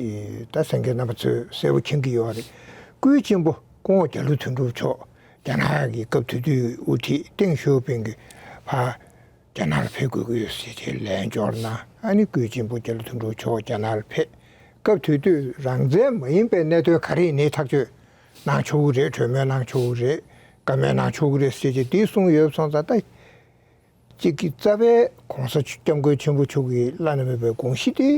ད་གསན་མཁན་རྣམ་པ་ཚོས་གསལ་པོ་མཁྱེན་གྱི་ཡོད་རེད། སྐུའི་གཅེན་པོ་སྐུ་ངོ་རྒྱ་ལོ་དོན་གྲུབ་མཆོག་རྒྱ་ནག་གི་སྐབས་དེ་དུས་དབུ་ཁྲིད་ཏེང་ཞའོ་ཕིང་གིས་ཕར་རྒྱ་ནག་ལ་ཕེབས་དགོས་ཀྱི་ཡོད་ཟེར་བྱས་ལན་འབྱོར་གནང་། ཨ་ནི་སྐུའི་གཅེན་པོ་རྒྱ་ལོ་དོན་གྲུབ་མཆོག་རྒྱ་ནག་ལ་ཕེབས། སྐབས་དེ་དུས་རང་བཙན་མ་ཡིན་པའི་གནད་དོན་ག་རེ་ཡིན་ནའི་ཐག་གཅོད་གནང་ཆོག་གི་རེད། གྲོས་མོལ་གནང་ཆོག་གི་རེད། བཀའ་མོལ་གནང་ཆོག་གི་རེད་ཟེར་བྱས་དེ་གསུངས་ཡོད་སོང་ཙང་། ད་གཅིག་གི་རྩ་བའི་༸གོང་ས་༸སྐྱབས་མགོན་ཆེན་པོ་མཆོག་གི་བླ་ན་མེད་པའི་དགོངས་གཞི་དེ་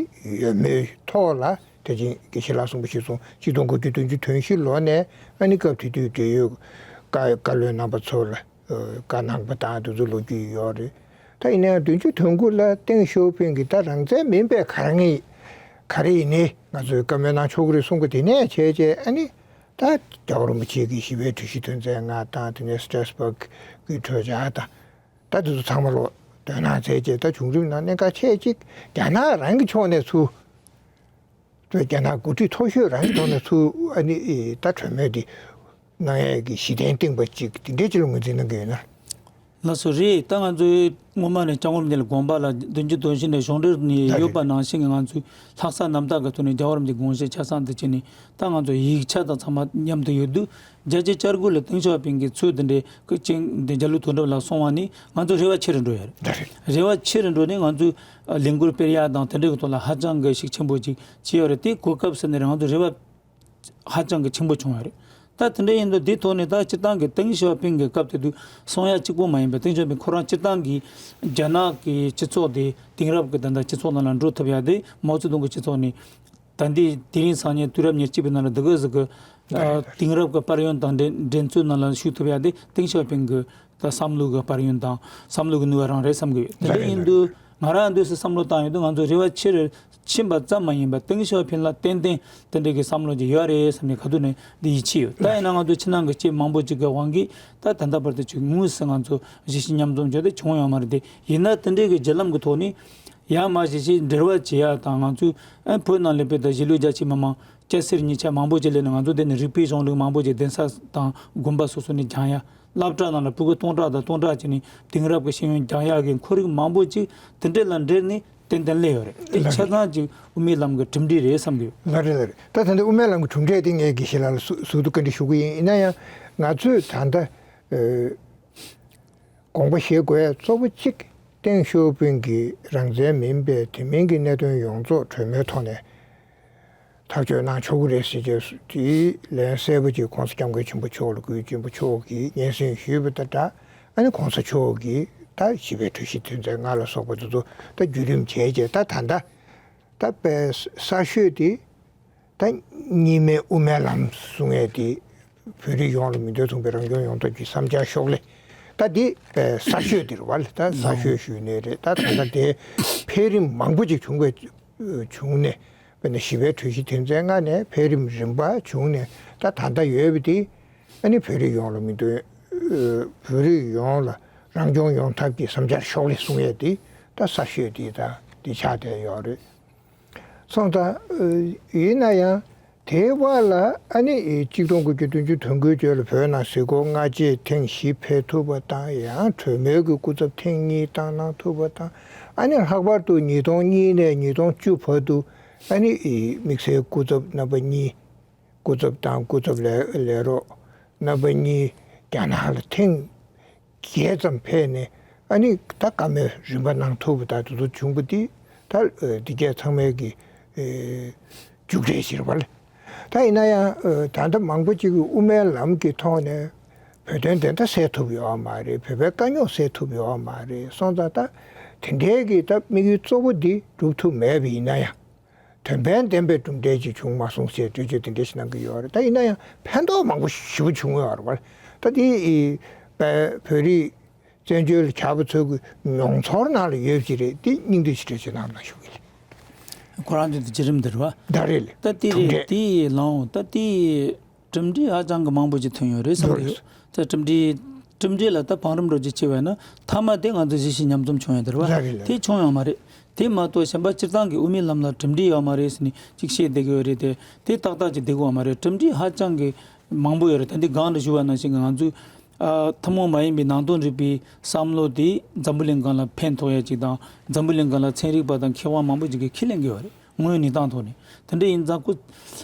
ཡོད་མེད་ཐོག་ལ། དེ་བཞིན་དགེ་བཤེས་ལགས་གསུངས་པ་གཞིར་བཟུང་། ཆིག་སྟོང་དགུ་བརྒྱ་བདུན་ཅུ་དོན་བཞི་ལོ་ནས་ཨ་ནི་སྐབས་དེ་དུས་འབྲེལ་ཡོད་བཀའ་བཀའ་བློན་རྣམ་པ་ཚོ་ལ་བཀའ་གནང་བ་དང་དེ་ཚོ་ལོ་རྒྱུས་ཡོད་རེད། ད་ཡིན་ན་ཡང་བདུན་ཅུ་དོན་དགུ་ལ་ཏེང་ཞའོ་ཕིང་གིས་ད་རང་བཙན་མིན་པའི་ག་རེ་ངེས་ག་རེ་ཡིན་ནའི་ང་ཚོས་བཀའ་མོལ་གནང་ཆོག་གི་རེད་གསུངས་པ་དེ་ནས་བྱས་བྱས། ཨ་ནི་ད་རྒྱལ་བ་རིན་པོ་ཆེ་གི་ཞི་བའི་གྲོས་གཞི་དོན་ཚན་ལྔ་དང་། དེ་ནས་སི་ཏྲ་སི་བག་གི་གྲོས་འཆར་དང་། ད་དེ་ཚོ་ཚང་མ་ལོ་དོ་སྣང་མཛད་རྗེས། ད་བྱུང་རིམ་ནང་གནད་འགག་ཆེ་གཅིག་རྒྱ་ནག་རང་གི་ཕྱོགས་ནས་ཚུར། རྒྱ་ནག་འགོ་ཁྲིད་མཐོ་ཤོས་རང་གི་ཐོག་ནས་ཚུར་ཨ་ནི་ད་གྲོས་མོལ་འདི་གནང་ཡས་ཀྱི་གཞི་རྟེན་བཏིང་པ་ཅིག་དེ་འདྲའི་ཅིག་ལ་ངོས་འཛིན་གནང་གི་ཡོད་ན། ལགས་སོ། རེད། ད་ང་ཚོའི་སྔོན་མ་ནས་སྐྱབས་མགོན་རིན་པོ་ཆེ་ལ་དགོངས་པ་ལ་བདུན་ཅུ་དོན་བཞི་ནས་གཞུང་འབྲེལ་ནས་ཡོད་པ་ནང་བཞིན་གྱི། ང་ཚོའི་ལྷག་བསམ་རྣམ་དག་གི་ཐོག་ནས་རྒྱལ་བ་རིན་པོ་ཆེའི་དགོངས་བཞེད་ཆ་ཚང་དེ་བྱས་ནས། ད་ང་ཚོ་ཡིག་ཆ་དང་ཚང་མ་མཉམ་དུ་ཡོད་དུས། བརྒྱད་ཅུ་གྱ་དགུ་ལ་ཏེང་ཞའོ་ཕིང་གིས་ཚུར་དེ་འདྲའི་སྐུ་ཅིང་དེ་རྒྱ་ལོ་དོན་གྲུབ་ལ་གསུངས་པ་ནི་ང་ཚོ་རེ་བ་ཆེ་རུ་འགྲོ་ཡ་རེད། རེ་བ་ཆེ་རུ་འགྲོ་ནས་ང་ཚོས་ལས་འགུལ་སྤེལ་ཡ་དང་དེ་འདྲའི་གི་ཐོག་ལ་ཧ་ཅང་གི་ཤུགས་ཆེན་པོ་ཅིག་བྱས་ཡོད་རེད། དེ་གོ་སྐབས་ཟེར་ནི་རེད། ང་ཚོ་རེ་བ་ཧ་ཅང་གི་ཆེན་པོ་བྱུང་ཡོད་རེད། ད་ ད་དེ་འདྲ་ཡིན་དུས་དེའི་ཐོག་ནས་ད་སྤྱིར་བཏང་གི་ཏེང་ཞའོ་ཕིང་གི་སྐབས་དེ་དུས་གསུང་ཡ་གཅིག་པོ་མ་ཡིན་པ། ཏེང་ཞའོ་ཕིང་ཁོ་རང་སྤྱིར་བཏང་གི་རྒྱ་ནག་གི་སྤྱི་ཚོགས་དེ་དེང་རབས་ཀྱི་ད་ལྟ་སྤྱི་ཚོགས་ནང་ལ་འགྲོ་ཐུབ་ཡ་དེ་མའོ་ཙེ་ཏུང་གི་སྤྱི་ཚོགས་ནས། ད་འདི་དེ་རིང་སང་ཉིན་དུས་རབས་ཉེར་གཅིག་པའི་ནང་ལ་འདི་ག་ཟིག་གི་ཨ་དེང་རབས་ཀྱི་དཔལ་ཡོན་དང་འགྲན་འགྲན་རྩོད་ནང་ལ་ཞུགས་ཐུབ་ཡ་དེ་ཏེང་ཞའོ་ཕིང་གི་ད་བསམ་བློ་གི་དཔལ་ཡོན་དང་བསམ་བློ་གི་ནུས་པ་རང་རེད་བསམ་གི་ཡོད། དེ་འདྲ་ཡིན་དུས་ང་རང་འདུག་སེ་བསམ་བློ་བཏང་ཡོང་དུས་ང་ཚོ་རེ་བ་ཆེ་རུ་ཕྱིན་པ་ཙམ་མ་ཡིན་པར་ཏེང་ཞའོ་ཕིང་ལ་ཏན་ཏན་དེ་འདྲ་གི་བསམ་བློ་ཅིག་ཡོད་རེད་བསམ་ནས་ག་དུས་ནས་འདི་ཡིད་ཆེས་ཡོད། ད་ཡིན་ན་ང་ཚོ་ཕྱི་ནང་གི་སྐྱེས་མང་པོ་ཅིག་གི་དབང་གིས་ད་ད་ལྟ་བར་དུ་ཅིག་དངོས་སུ་ང་ཚོ་གཞིས་བྱེས་མཉམ་འཛོམས་བྱས་ཏེ་བྱུང་ཡོད་མ་རེད་དེ། ཡིན་ན་དེ་འདྲ་གི་བརྒྱུད་ལམ་གི་ཐོག་ནས། ཡང་མ་གཞི་ཞིག་འབྲེལ་བ་བྱེད་ཡ་དང་། ང་ཚོས་ཨ་བོད་ནང་ལ་དཔེ་ད་གཞིས་ལུས་རྒྱ་ཆེ་མི་མང་སྐྱ་སེར་གཉིས་ཆ་མང་པོ་ཅིག་སླེབས་ནས་ང་ཚོ་དེ་ནས་རིག་པའི་གཞུང་ལུགས་མང་པོ་ཅིག་གདན་ས་དང་དགོན་པ་སོ་སོ་ནས་སྦྱང་ཡ། སློབ་གྲྭ་ནང་ལ་ཕྲུ་གུ་སྟོང་ཕྲག་དང་སྟོང་ཕྲག་ཅིག་ནས་དེང་རབས་ཀྱི་ཤེས་ཡོན་སྦྱང་ཡ་གི་ཁོར་ཡུག་མང་པོ་ཅིག་དེ་འདྲ་ལ་འབྲེལ་ནས་ཏན་ཏན་སླེབས་ཡོད་རེད། དེ་ལགས་ཆ་རེད། ཚང་ཅིག་དབུ་མའི་ལམ་གྱི་གྲུབ་འབྲས་རེད་བསམ་གི་ཡོད། ལགས་རེད་ལགས་རེད། ད་ད་ལྟ་དབུ་མའི་ལམ་གྱི་གྲུབ་འབྲས་དེ་ངས་དགེ་བཤེས་ལགས་ལ་ཟུ་ཟུར་དུ་བཀའ་འདྲི་ཞུ་གི་ཡིན། ཡིན་ན་ཡང་ང་ཚོས་ད་ལྟ་ཨ། དགོངས་པ་བཞེས་དགོས་ཡ་གཙོ་བོ་གཅིག་ཏེང་ཞའོ་ཕིང་གི་རང་བཙན་མིན་པའི་དེ་མིན་གྱི་གནད་དོན་ཡོངས་རྫོགས་གྲོས་མོལ་ཐོག་ནས་ཐག་གཅོད་གནང་ཆོག་གི་རེད་ཟེར་རྗེས་སུ་དེའི་ལན་གསལ་པོ་ཅིག་༸གོང་ས་༸སྐྱབས་མགོན་ཆེན་པོ་མཆོག་ལ་༸སྐུའི་གཅེན་པོ་མཆོག་གིས་སྙན་སེང་ཞུས་པ་དང་སྦྲགས། ཨ་ནི་༸གོང་ས་མཆོག་གིས་ད་ཞི་བའི་གྲོས་གཞི་དོན་ཚན་ལྔ་ལ་སོགས་པ་དེ་ཚོ་ད་བརྒྱུད་རིམ་བྱས་རྗེས་ད་ད་ལྟ། ད་དཔེ་གསར་ཤོས་དེ་ད་གཉིས་སྨན་དབུ་མའི་ལམ་གསུང་ཡས་དེ་བོད་རིགས་ཡོངས་ལ་མིང་དོན་མཚུངས་པའི་རང་སྐྱོང་ཡོང་ཐབས་ཀྱི་བསམ་འཆར་ཤོག་ལེ། ད་དེ་དཔེ་གསར་ཤོས་དེ་རེད་བ་ལེ། ད་གསར་ཤོས་ཞུས་ནའི་རེད། ད་ད་ལྟ་དེ་འཕེལ་རིམ་མང་པོ་ཅིག་བྱུང་བའི་བྱུང་ནས་དཔེར་ན་ཞི་བའི་གྲོས་གཞི་དོན་ཚན་ལྔ་ནས་འཕེལ་རིམ་རིམ་པ་བྱུང་ནས་ད་ད་ལྟ་ཡོད་པ་དེ་ཨ་ནི་བོད་རིགས་ཡོངས་ལ་མིང་དོན་བོད་རིགས་ཡོངས་ལ་རང་སྐྱོང་ཡོང་ཐབས་ཀྱི་བསམ་འཆར་ཤོག་ལེ་གསུང་ཡས་དེ་ད་གསར་ཤོས་དེ་ད་འདི་ཆགས་བསྡད་ཡོད་རེད། སོང་ཙང་། ཡིན་ན་ཡང་དེའི་བར་ལ་ཨ་ནི་གཅིག་སྟོང་དགུ་བརྒྱ་བདུན་ཅུ་དོན་དགུའི་རྗེས་ལ་བོད་ནང་གཟིགས་སྐོར་སྔ་རྗེས་ཐེངས་བཞི་ཕེབས་ཐུབ་པ་དང་། ཡང་གྲོས་མོལ་གྱི་སྐུ་ཚབ་ཐེངས་གཉིས་བཏང་གནང་ཐུབ་པ་དང་། ཨ་ནི་ལྷག་པར་དུ་ཉིས་སྟོང་གཉིས་ནས་ཉིས་སྟོང་བཅུ་བར་དུ་ཨ་ནི་དམིགས་བསལ་སྐུ་ཚབ་རྣམ་པ་གཉིས། སྐུ་ཚབ་དང་སྐུ་ཚབ་ལས་ལས་རོགས་རྣམ་པ་གཉིས་རྒྱ་ནག་ལ་ཐེངས་བརྒྱད་ཙམ་ཕེབས་ནས་ཨ་ནི་ད་བཀའ་མོལ་རིམ་པ་གནང་ཐུབ་པ་དང་དེ་ཚོ་བྱུང་བ་འདི་ད་འདི་གས་ཚང་མའི་གི་མཇུག་འབྲས་ཞིག་རེད་བ་ལེ། ད་ཡིན་ན་ཡང་ད་ལྟ་མང་པོ་ཅིག་གིས་དབུ་མའི་ལམ་གྱི་ཐོག་ནས་བོད་དོན་བདེན་མཐའ་གསལ་ཐུབ་ཡོད་མ་རེད། བོད་པའི་དཀའ་རྙོག་སེལ་ཐུབ་ཡོད་མ་རེད། སོང་ཙང་ད་དེ་འདྲའི་གི་ད་དམིགས་ཡུལ་གཙོ་བོ་འདི་འགྲུབ་ཐུབ་མེད་པ་ཡིན་ན་ཡང་། དོན་ཕན་ལྡན་པའི་གྲུབ་འབྲས་ཅིག་བྱུང་མ་སོང་ཞེས་གྲོས་ཆོད་དེ་འདྲ་ཞིག་གནང་གི་ཡོད་རེད། ད་ཡིན་ན་ཡང་ཕན་ཐོགས་མང་པོ་ཞེ་པོ་བྱུང་ཡོད་རེད་བ། ད་དེ་བོད་རིགས་བཙན་བྱོལ་ལ་ཆགས་པ་ཚོ་གི་མྱོང་ཚོར་ནང་ལ་ཡོད་ཀྱི་རེད། དེ་སྙིང་བསྡུས་ཤིག་གྲོས་ཆོད་གནང་རོགས་གནང་ཞུ་གི་ལེ། ཁོ་རང་ཚོའི་བརྒྱུད་རིམ་འདི་རེད་བ། ད་རེད་ལེ། ད་དེ་གྲུབ་རེད། འབྲས། དེ་ལའང་ད་དེ་གྲུབ་འབྲས་ཧ་ཅང་གི་མང་པོ་ཅིག་ཐོན་ཡོད་རེད་བསམ་གི་ཡོད། ད་གྲུབ་འབྲས་གྲུབ་འབྲས་ལ་ད་བང་རིམ་འགྲོ་རྒྱུ་བྱས་པ་ཡིན་ན་མཐའ་མ་དེ་ང་ཚོ་གཞིས་བྱེས་མཉམ་འཛོམས་བྱུང་ཡོད་འདི་རེད་བ། ལགས་རེད་ལགས་དེ་རེད། བྱུང་ཡོད་མ་རེད། དེ་མ་གཏོགས་གཞན་པ་སྤྱིར་བཏང་གི་དབུ་མའི་ལམ་ལ་གྲུབ་འབྲས་ཡོད་མ་རེད་ཟེར་ནས་ཅིག་བཤད་བསྡད་ཀྱི་ཡོད་རེད་དེ། དེ་ཏག་ཏག་ཅིག་བསྡད་ཀྱི་ཡོད་མ་རེད། གྲུབ་འབྲས་ཧ་ཅང་གི་མང་པོ་ཡོད་རེད། ད་འདི་སྒང་ལ་ཞུ་བ་ནང་བཞིན་གྱི་ང་ཚོས་ཨ་ཐུན་མོང་མ་ཡིན་པའི་ནང་དོན་རིག་པའི་བསམ་བློ་དེ་འཛམ་བུ་གླིང་སྒང་ལ་ཕན་ཐོགས་ཡ་ཅིག་དང་། འཛམ་བུ་གླིང་སྒང་ལ་ཚན་རིག་པ་དང་མཁས་དབང་མང་པོ་ཅིག་གིས་ཁས་ལེན་གྱི་ཡོད་རེད། དངོས་ཡོད་གནས་སྟངས་ཐོག་ནས་དེ་འདྲ་ཡིན་ཙང་ཁོ།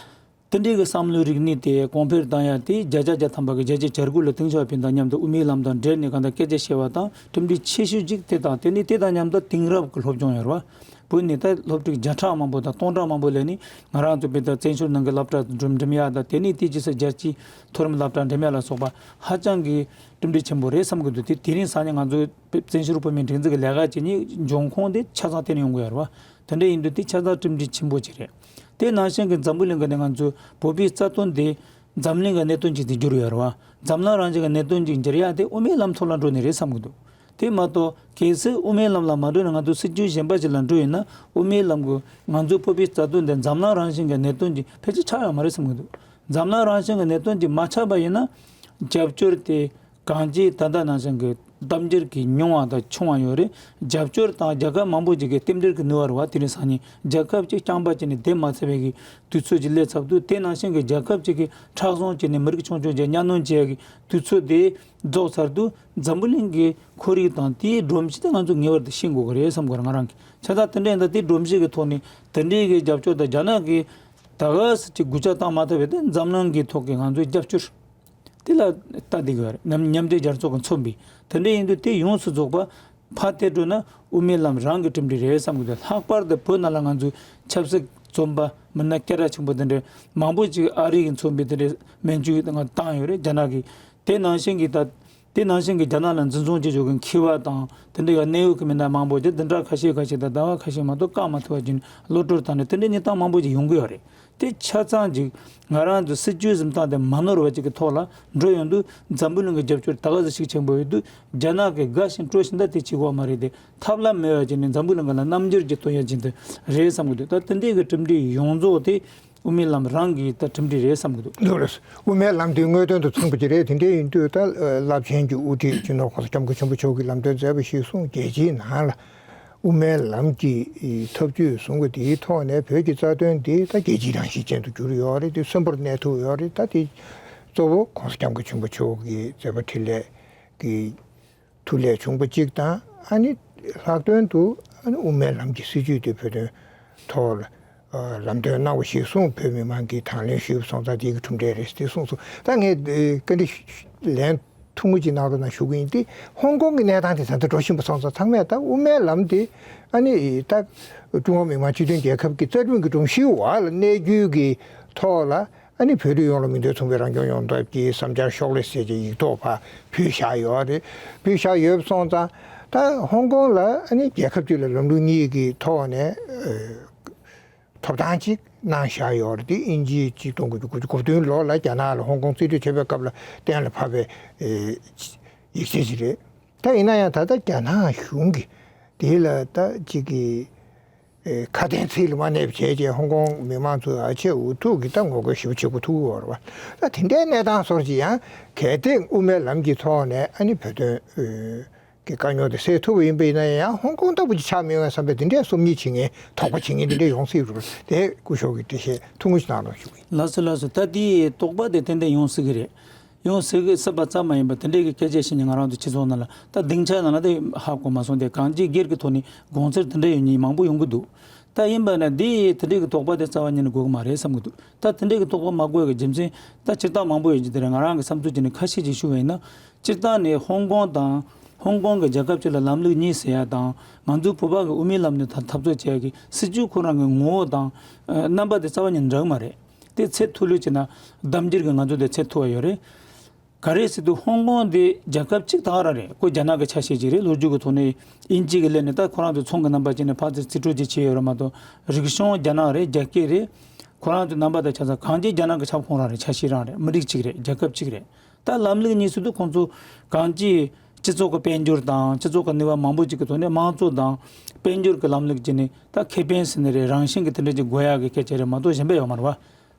དེ་འདྲའི་གི་བསམ་བློའི་རིག་གནས་དེ་གོང་འཕེལ་བཏང་ཡ་དེ་བརྒྱ་ཆ་བརྒྱ་ཐམ་པ་གི་བརྒྱ་ཆ་གྱ་དགུ་ལ་ཏེང་ཞའོ་ཕིང་དང་མཉམ་དུ་དབུ་མའི་ལམ་དང་འབྲེལ་ནས་གང་ལྟར་སྐད་ཆ་བཤད་པ་དང་གྲུབ་འབྲས་ཆེ་ཤོས་གཅིག་དེ་དང་། དེ་ནས་དེ་དང་མཉམ་དུ་དེང་རབས་ཀྱི་སློབ་སྦྱོང་ཡོད་རེད་བ། བོད་ནས་ད་སློབ་ཕྲུག་བརྒྱ་ཕྲག་མང་པོ་དང་སྟོང་ཕྲག་མང་པོ་སླེབས་ནས་ང་རང་ཚོ་བོད་ད་བཙན་བྱོལ་ནང་གི་སློབ་གྲྭ་འགྲིམ་འགྲིམ་ཡ་དང་། དེ་ནས་དེ་རྗེས་སུ་རྒྱལ་སྤྱིའི་མཐོ་རིམ་སློབ་གྲྭ་འགྲིམ་ཡ་ལ་སོགས་པ་ཧ་ཅང་གི་གྲུབ་འབྲས་ཆེན་པོ་རེད་བསམ་གི་འདུག་དེ་དེ་རིང་སང་ཉིན་ང་ཚོ་བཙན་བྱོལ་བོད་མིའི་སྒྲིག་འཛུགས་ཀྱི་ལས་ཀ་བྱེད་མཁན་འབྱུང་ཁུངས་དེ་ཆ་ཚང་དེ་ནས་ཡོང་གི་ཡོད་རེད་བ། དེ་འདྲ་ཡིན་དུས་དེ་ཆ་ཚང་གྲུབ་འབྲས་ཆེན་པོ་ཅིག་རེད། དེ་ནང་བཞིན་གྱི་འཛམ་བུ་གླིང་གི་ནས་ང་ཚོས་བོད་པའི་རྩ་དོན་དེ་འཛམ་གླིང་གི་གནད་དོན་ཅིག་ཏུ་གྱུར་ཡོད་རེད་བ། འཛམ་གླིང་རང་བཞིན་གྱི་གནད་དོན་ཅིག་འགྱུར་ཡ་དེ་དབུ་མའི་ལམ་ཐོག་ལ་འགྲོ་ནི་རེད་བསམ་གྱི་འདུག་དེ་མ་གཏོགས་གལ་སྲིད་དབུ་མའི་ལམ་ལ་མ་འགྲོ་ནས་ང་ཚོ་སྲིད་བྱུས་གཞན་པ་ཅིག་ལ་འགྲོ་ཡིན་ན། དབུ་མའི་ལམ་གྱི་ང་ཚོའི་བོད་པའི་རྩ་དོན་དེ་འཛམ་གླིང་རང་བཞིན་གྱི་གནད་དོན་ཅིག་ཕལ་ཆེར་ཆགས་ཡོད་མ་རེད་བསམ་གྱི་འདུག་འཛམ་གླིང་རང་བཞིན་གྱི་གནད་དོན་ཅིག་མ་ཆགས་པ་ཡིན་ན། རྒྱབ་སྐྱོར་དེ་གང་ཅིའི་ད་ལྟ་ནང་བཞིན་གྱི་གཏམ་རྒྱུད་ཀྱི་ཉུང་བ་དང་ཆུང་བ་ཡོད་རེད། རྒྱབ་སྐྱོར་དང་རྒྱལ་ཁབ་མང་པོ་ཅིག་གི་རྟེན་འབྲེལ་གྱི་ནུས་པ་རེད་བ། དེ་རིང་སང་ཉིན་རྒྱལ་ཁབ་ཅིག་རྐྱང་པ་ཅིག་ནས་བསྡད་མ་ཚར་བའི་གི་དུས་ཚོད་ཅིག་སླེབས་ཚར་འདུག་དེ་ནང་བཞིན་གྱི་རྒྱལ་ཁབ་ཅིག་གི་མཁྲེགས་བཟུང་བྱས་ནས་མི་རིགས་ཆུང་ཆུང་ཅིག་གཉའ་གནོན་བྱེད་ཡ་གི་དུས་ཚོད་དེ་རྫོགས་ཚར་དུས། འཛམ་བུ་གླིང་གི་ཁོར་ཡུག་དང་དེའི་སྒྲོམ་གཞི་དེ་ང་ཚོས་ངེས་པར་དུ་ཤེས་དགོས་ཀྱི་རེད་བསམ་གྱི་ཡོད་རེད་ང་རང་གིས། བྱས་ཙང་དེ་འདྲ་ཡིན་ཙང་དེའི་སྒྲོམ་གཞི་གི་ཐོག་ནས་དེ་འདྲའི་གི་རྒྱབ་སྐྱོར་དང་། རྒྱ་ནག་གིས་ད་ག་སེ་ཅིག་སྒུལ་ལྕགས་བཏང་མ་ཐུབ་པའི་དེ་འཛམ་གླིང་གི་ཐོག་གི་ང་ཚོའི་རྒྱབ་སྐྱོར་དེ་ལ་ལྟ་བསྡད་ཀྱི་ཡོད་རེད། མཉམ་མཉམ་འབྲེལ་རྒྱལ་ཚོགས་ཀྱིས་མཚོན་པའི། དེ་འདྲ་ཡིན་དུས་དེ་ཡོངས་སུ་རྫོགས་པ་ཕར་བལྟས་འགྲོ་ན་དབུ་མའི་ལམ་རང་གི་གྲུབ་འབྲས་རེད་བསམ་གྱི་འདུག་ལྷག་པར་དུ་བོད་ནང་ལ་ང་ཚོའི་ཆབ་སྲིད་ རྩོམ་པ་མི་སྣ་སྐད་གྲགས་ཆེན་པོ་དེ་འདྲའི་མང་པོ་ཅིག་ཨ་རི་གི་མཚོན་པའི་དེ་འདྲའི་མན་ཇུ་ང་བཏང་ཡོད་རེད། རྒྱ་ནག་གི། དེ་ནང་བཞིན་གྱི་ད་དེ་ནང་བཞིན་གྱི་རྒྱ་ནག་ལ་འཛིན་བཟུང་བྱེད་ཆོག་གི་མཁས་པ་དང་དེ་འདྲའི་གནད་ཡོད་ཀྱི་མི་སྣ་མང་པོ་ཅིག་བདུན་ཕྲག་ཁ་ཤས་ཁ་ཤས་དང་ཟླ་བ་ཁ་ཤས་མ་གཏོགས་བཀག་མ་ཐུབ་པ་བྱས་ནས་གློད་བཀྲོལ་བཏང་ནས་དེ་འདྲའི་གནས་སྟངས་མང་པོ་ཅིག་ཡོང་གི་ཡོད་རེད། དེ་ཆ་ཚང་ཅིག་ང་རང་ཚོ་སྲིད་བྱུས་འཛིན་སྟངས་དེ་མ་ནོར་བ་ཅིག་གི་ཐོག་ལ་འགྲོ་ཡོང་དུས་འཛམ་བུ་གླིང་གི་རྒྱབ་སྐྱོར་ད་ག་ཟེ་ཤུགས་ཆེན་པོ་ཡོད་དུས་རྒྱ་ནག་གི་དགའ་ཞིང་སྤྲོ་ཞིང་ད་དེ་བྱེད་དགོས་མ་རེད་དེ། ཐབས་ལམ་མེད་པ་ཅིག་ནི་འཛམ་བུ་གླིང་ག་ལ་རྣམ་འགྱུར་གྱི་སྟོན་ཡ་ཅིག་དེ་རེད་བསམ་གི་འདུག་ད་དེ་འདྲའི་གི་གྲུབ་འབྲས་ཡོངས་རྫོགས་དེ་དབུ་མའི་ལམ་རང་གི་ད་གྲུབ་འབྲས་རེད་བསམ་གི་འདུག་ལགས་རེད། དབུ་མའི་ལམ་དེ་དངོས་དོན་དང་མཚུངས་པ་ཅིག་རེད། དེ་འདྲའི་ཡིན་དུས་ད་རླབས་ཆེན་གྱི་དབུ་ཁྲིད་སྤྱི་ནོར་༸གོང་ས་༸སྐྱབས་མགོན་ཆེན་པོ་མཆོག་གིས་ལམ་སྟོན་མཛད་པ་གཞིར་བཟུང་རྒྱལ་སྤྱིའི་ནང་ལ་དབུ་མའི་ལམ་གྱི་ཐབས་ཇུས་བཟུང་གི་དེའི་ཐོག་ནས་བོད་ཀྱི་རྩ་དོན་དེ་ད་རྒྱལ་སྤྱིའི་རང་བཞིན་ཅན་དུ་གྱུར་ཡོད་རེད། དེ་གསོན་པོར་གནས་ཐུབ་ཡོད་རེད། ད་དེ་གཙོ་བོ་༸གོང་ས་༸སྐྱབས་མགོན་ཆེན་པོ་མཆོག་གི་མཛད་པ་འཕྲིན་ལས་ཀྱི་ཐུགས་ལས་བྱུང་པ་གཅིག་དང་། ཨ་ནི་ལྷག་དོན་དུ་ཨ་ནི་དབུ་མའི་ལམ་གྱི་སྲིད་བྱུས་དེ་བོད་དོན་ཐོག་ལ་ཨ་ལམ་སྟོན་གནང་བ་གཞིར་བཟུང་བོད་མི་མང་གིས་དང་ལེན་ཞུས་པ་སོང་ཙང་དེ་གི་གྲུབ་འབྲས་རེད་ཟེར་གསུངས་སོང་། ད་ངས་ཨེ་བཀའ་འདྲི་ལན་ཐུང་ངུ་ཅིག་གནང་རོགས་གནང་ཞུ་གི་ཡིན། དེ་ཧོང་ཀོང་གི་གནས་སྟངས་དེ་ད་ལྟ་འགྲོ་བཞིན་པ་སོང་ཙང་ཚང་མས་ད་དབུ་མའི་ལམ་དེ་ཨ་ནི་ད་ཀྲུང་ཧྭ་མི་དམངས་སྤྱི་མཐུན་རྒྱལ་ཁབ་ཀྱི་རྩ་ཁྲིམས་ཀྱི་སྒྲོམ་གཞིའི་འོག་ལ་གནས་རྒྱུའི་གི་ཐོག་ལ། ཨ་ནི་བོད་རིགས་ཡོངས་ལ་མིང་དོན་མཚུངས་པའི་རང་སྐྱོང་ཡོང་ཐབས་ཀྱི་བསམ་འཆར་ཤོག་ལྷེ་ཟེར་གྱི་ཡིག་ཐོག་ཕར་ཕུལ་བཞག་ཡོད་རེད། ཕུལ་བཞག་ཡོད་སོང་ཙང་ད་ཧོང་ཀོང་ལ་ཨ་ནི་རྒྱལ་ཁབ་གཅིག་ལ་ལམ་ལུགས་གཉིས་ཀྱི་ཐོག་ནས་ཨ་ཐོབ་ཐང་ཅིག་གནང་བཞག་ཡོད་རེད། དེ་དབྱིན་ཇིའི་གཅིག་སྟོང་དགུ་བརྒྱ་དགུ་བཅུ་གོ་བདུན་ལོ་ལ་རྒྱ་ནག་ལ་ཧོང་ཀོང་རྩིས་སྤྲོད་བྱས་པའི་སྐབས་ལ་གཏན་ལ་ཕབ་པའི་ཨེ་ཡིག་ཆ་ཅིག་རེད། ད་ཡིན་ན་ཡང་ད་ལྟ་རྒྱ་ནག་གཞུང་གིས་དེ་ལ་ད་ཅིག་གི་ཨེ་ཁ་དན་ཚིག་ལ་མ་གནས་པ་བྱས་རྗེས་ཧོང་ཀོང་མི་མང་ཚོས་ཨ་ཆད་འུ་ཐུག་གི་ད་ངོ་རྒོལ་ཞེ་པོ་བྱེད་དགོས་ཐུག་ཡོད་རེད་བ། ད་དེ་འདྲའི་གནས་སྟངས་སོགས་ཀྱི་ཡང་གལ་ཏེ་དབུ་མའི་ལམ་གྱི་ཐོག་ནས་ཨ་ནི་བོད་དོན་ཨེ་གི་དཀའ་རྙོག་དེ་སེལ་ཐུབ་པ་ཡིན་པ་ཡིན་ན་ཡང་ཧོང་ཀོང་ལྟ་བུ་ཅིག་ཆགས་མི་ཡོང་བསམ་པའི་དེ་འདྲའི་སོམ་ཉི་བྱེད་མཁན་དོགས་པ་བྱེད་མཁན་དེ་འདྲ་ཡོང་སྲིད་རུང་དེ་སྐུ་ཞབས་ཀྱིས་འགྲེལ་བཤད་ཐུང་ངུ་ཞིག་གནང་རོགས་ཞུ་གི་ཡིན། ལགས་སོ་ལགས་སོ། ད་དེའི་དོགས་པ་དེ་ཏན་ཏན་ཡོང་སྲིད་ཀྱི་རེད། ཡང་ཟེར་གི་སྲིད་པ་ཙམ་མ་ཡིན་པར་དེ་འདྲའི་གི་སྐད་ཆ་བཤད་ནས་ང་རང་ཚོ་སྤྱི་ཚོགས་ནང་ལ་ད་སྡིངས་ཆ་ནང་ལ་དེ་ཧ་གོ་མ་སོང་། དེ་གང་ཅིའི་སྒེར་གྱི་ཐོག་ནས་དགོངས་ཚུལ་དེ་འདྲ་ཡོད་མཁན་མང་པོ་ཡོང་གི་འདུག་ད་ཡིན་པ་ན་འདི་དེ་འདྲའི་གི་དོགས་པ་དེ་རྩ་བ་ཉིད་ནས་དགོས་ཀྱི་མ་རེད་བསམ་གྱི་འདུག་ད་དེ་འདྲའི་གི་དོགས་པ་མ་དགོས་གི་རྒྱུ་མཚན་ད་སྤྱིར་བཏང་མང་པོ་ཡོད་ཀྱི་དེ་རེད། ང་རང་གི་བསམ་ཚུལ་བྱས་ནས་ཁ་ཤས་ཅིག་ཞུ་བ་ཡིན་ན། སྤྱིར་བཏང་ནས་ཧོང་ཀོང་དང་ཧོང་ཀོང་གི་རྒྱལ་ཁབ་ཅིག་ལ་ལམ་ལུགས་གཉིས་ཟེར་ཡ་དང་ང་ཚོའི་བོད་པ་གི་དབུ་མའི་ལམ་ནས་ད་འཐབ་རྩོད་བྱེད་ཡ་གི་སྲིད་བྱུས་ཁོ་རང་གི་ངོ་བོ་དང་ཨ་རྣམ་པ་དེ་རྩ་བ་ཉིད་ནས་འདྲ་གི་མ་རེད། དེ་ཚད་མཐོ་ལོས་བྱས་ན་གདམ་འགྱུར་གྱི་ང་ཚོ་དེ་ཚད་མཐོ་བ་ཡོད་རེད། ག་རེ་ཟེར་དུས་ཧོང་ཀོང་དེ་རྒྱལ་ཁབ་གཅིག་དག་རང་རེད། ཁོ་རྒྱ་ནག་གི་ཆ་ཤས་ཅིག་རེད། ལོ་རྒྱུས་ཀྱི་ཐོག་ནས་དབྱིན་ཇི་གི་སླེབས་ནས་ད་ཁོ་རང་ཚོ་ཚོང་གི་རྣམ་པ་ཅིག་ནས་ཕར་ཚུར་རྩིས་སྤྲོད་ཅིག་བྱས་ཡོད་རེད་མ་གཏོགས་རིག་གཞུང་རྒྱ་ནག་རེད། རྒྱ་སྐད་རེད། ཁོ་རང་ཚོ་རྣམ་པ་དང་ཆ་ཚང་གང་ཅིའི་རྒྱ་ནག་གི་ཁྱབ་ཁོངས་རང་རེད། ཆ་ཤས་རང་རེད། མི་རིགས་གཅིག་རེད། རྒྱལ་ཁབ་གཅིག་རེད། ད་ལམ་ལུགས་གཉིས་ཟེར་དུས་ཁོང་ཚོ་གང་ཅིའི་སྤྱི་ཚོགས་ཀྱི་དཔལ་འབྱོར་དང་སྤྱི་ཚོགས་ཀྱི་ནུས་པ་མང་པོ་ཅིག་གི་ཐོག་ནས་དམངས་གཙོ་དང་དཔལ་འབྱོར་གྱི་ལམ་ལུགས་ཀྱི་ནི་ད་ཁེ་ཕན་ཟེར་ནི་རེད། རང་བཞིན་གྱི་དེ་འདྲ་ཅིག་དགོས་ཡག་གི་སྐད་ཆ་རེད་མ་གཏོགས་གཞན་པ་ཡོད་མ་རེད་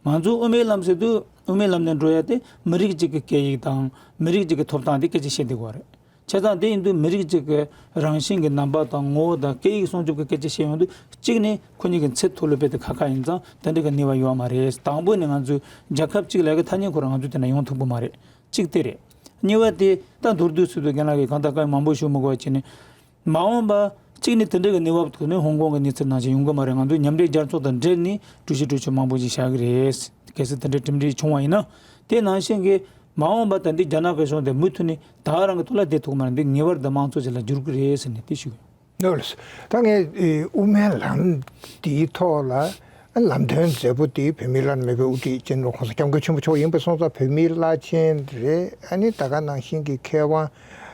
བ། ང་ཚོ་དབུ་མའི་ལམ་ཟེར་དུས་དབུ་མའི་ལམ་ནས་འགྲོ་ཡ་དེ་མི་རིགས་གཅིག་གི་སྐད་ཡིག་དང་མི་རིགས་གཅིག་གི་ཐོབ་ཐང་དེ་སྐད་ཆ་བཤད་བསྡད་དགོས་རེད། བྱས་ཙང་དེ་ཡིན་དུས་མི་རིགས་གཅིག་གི་རང་བཞིན་གྱི་རྣམ་པ་དང་ངོ་བོ་དང་སྐད་ཡིག་སྲུང་སྐྱོབ་ཀྱི་སྐད་ཆ་བཤད་ཡོང་དུས་གཅིག་ནས་ཁོ་གཉིས་ཀྱི་ཚད་མཐོ་ལོས་དཔེ་དེ་ཁ་ཁ་ཡིན་ཙང་དེ་འདྲ་གི་ནུས་པ་ཡོད་མ་རེད། དང་པོ་ནས་ང་ཚོས་རྒྱལ་ཁབ་གཅིག་ལས་ཀྱི་ཐ་སྙད་ཁོ་རང་ང་ཚོས་དེ་ན་ཡོང་ཐུབ་ཀྱི་མ་རེད། གཅིག་དེ་རེད། གཉིས་པ་དེ་ད་མདོར་བསྡུས་ཟེར་དུས་རྒན་ལགས་ཀྱིས་གང་ལྟར་བཀའ་མང་པོ་ཞུ་མི་དགོས་བྱས་ནས། མ་འོངས་པ་གཅིག་ནི་དེ་འདྲ་གི་གནས་བབ་ཐོག་ནས་ཧོང་ཀོང་གི་གནས་ཚུལ་ནང་བཞིན་ཡོང་གི་མ་རེད། ང་ཚོས་མཉམ་འབྲེལ་རྒྱལ་ཚོགས་དང་འབྲེལ་ནས་གྲོས་གཞི་གྲོས་ཆོད་མང་པོ་ཞིག་བཞག་གི་རེད། གལ་སྲིད་དེ་འདྲའི་གྲུབ་འབྲས་བྱུང་བ་ཡིན་ན། དེ་ནང་བཞིན་གྱི་མ་འོངས་པ་ད་འདི་རྒྱ་ནག་གི་གཞུང་དེ་མུ་མཐུད་ནས་ད་རང་གི་ཐོག་ལ་བསྡད་ཐུབ་ཀྱི་མ་རེད། འདི་ངེས་པར་དུ་དམངས་གཙོ་ཅིག་ལ་འགྱུར་གྱི་རེད་ཟེར་ནས་དེ་ཞུ་གི་ཡོད། ལགས་ལགས། ད་ངས་ཨེ་དབུ་མའི་ལམ་འདིའི་ཐོག་ལ་ལམ་སྟོན་མཛད་པོ་དེ་བོད་མིའི་བླ་ན་མེད་པའི་དབུ་ཁྲིད་སྤྱི་ནོར་༸གོང་ས་༸སྐྱབས་མགོན་ཆེན་པོ་མཆོག་ཡིན་པ་སོང་ཙང་བོད་མིའི་བླ་ཆེན་རེད། ཨ་ནི་ད་ག་ནང་བཞིན་གྱི་མཁས་དབང་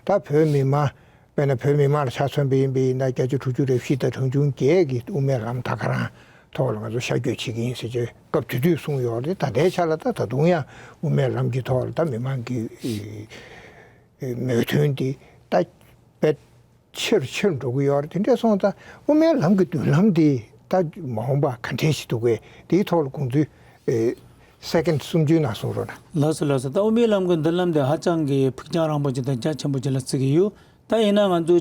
ད་བོད་མི་མང་། དཔེར་ན་བོད་མི་མང་ལ་ཆ་མཚོན་པ་ཡིན་པ་ཡིན་ན་བརྒྱ་ཆ་དྲུག་ཅུ་རེ་བཞི་དང་གྲངས་ཆུང་བརྒྱད་ཀྱིས་དབུ་མའི་ལམ་ད་ག་རང་ཐོག་ལ་ང་ཚོ་ཤར་བསྐྱོད་བྱེད་ཀྱི་ཡིན་ཟེར་བྱས་སྐབས་དེ་དུས་གསུངས་ཡོད་རེད། ད་ལྟའི་ཆ་ལ་ད་ད་དུང་ཡང་དབུ་མའི་ལམ་གྱི་ཐོག་ལ་ད་མི་མང་གི་མོས་མཐུན་དེ་ད་དཔེ་ཆེར་ཆེར་འགྲོ་གི་ཡོད་རེད། དེ་འདྲ་སོང་ཙང་དབུ་མའི་ལམ་གྱི་མདུན་ལམ་དེ་ད་མ་འོངས་པ་ག་འདྲས་ཞིག་འདུག་གས་དེའི་ཐོག་ལ་དགོངས་ཚུལ་ཨེ་སེ་ཀེན་གསུམ་བཅུའི་ནང་གསུང་རོགས་གནང་། ལགས་སོ་ལགས་སོ། ད་དབུ་མའི་ལམ་གྱི་མདུན་ལམ་དེ་ཧ་ཅང་གི་ཕུགས་རྒྱང་རིང་པོ་ཅིག་དང་རྒྱ་ཆེན་པོ་ཅིག་ལ་བརྩི་གི་ཡོད། ད་ཡིན་ན་ང་ཚོ་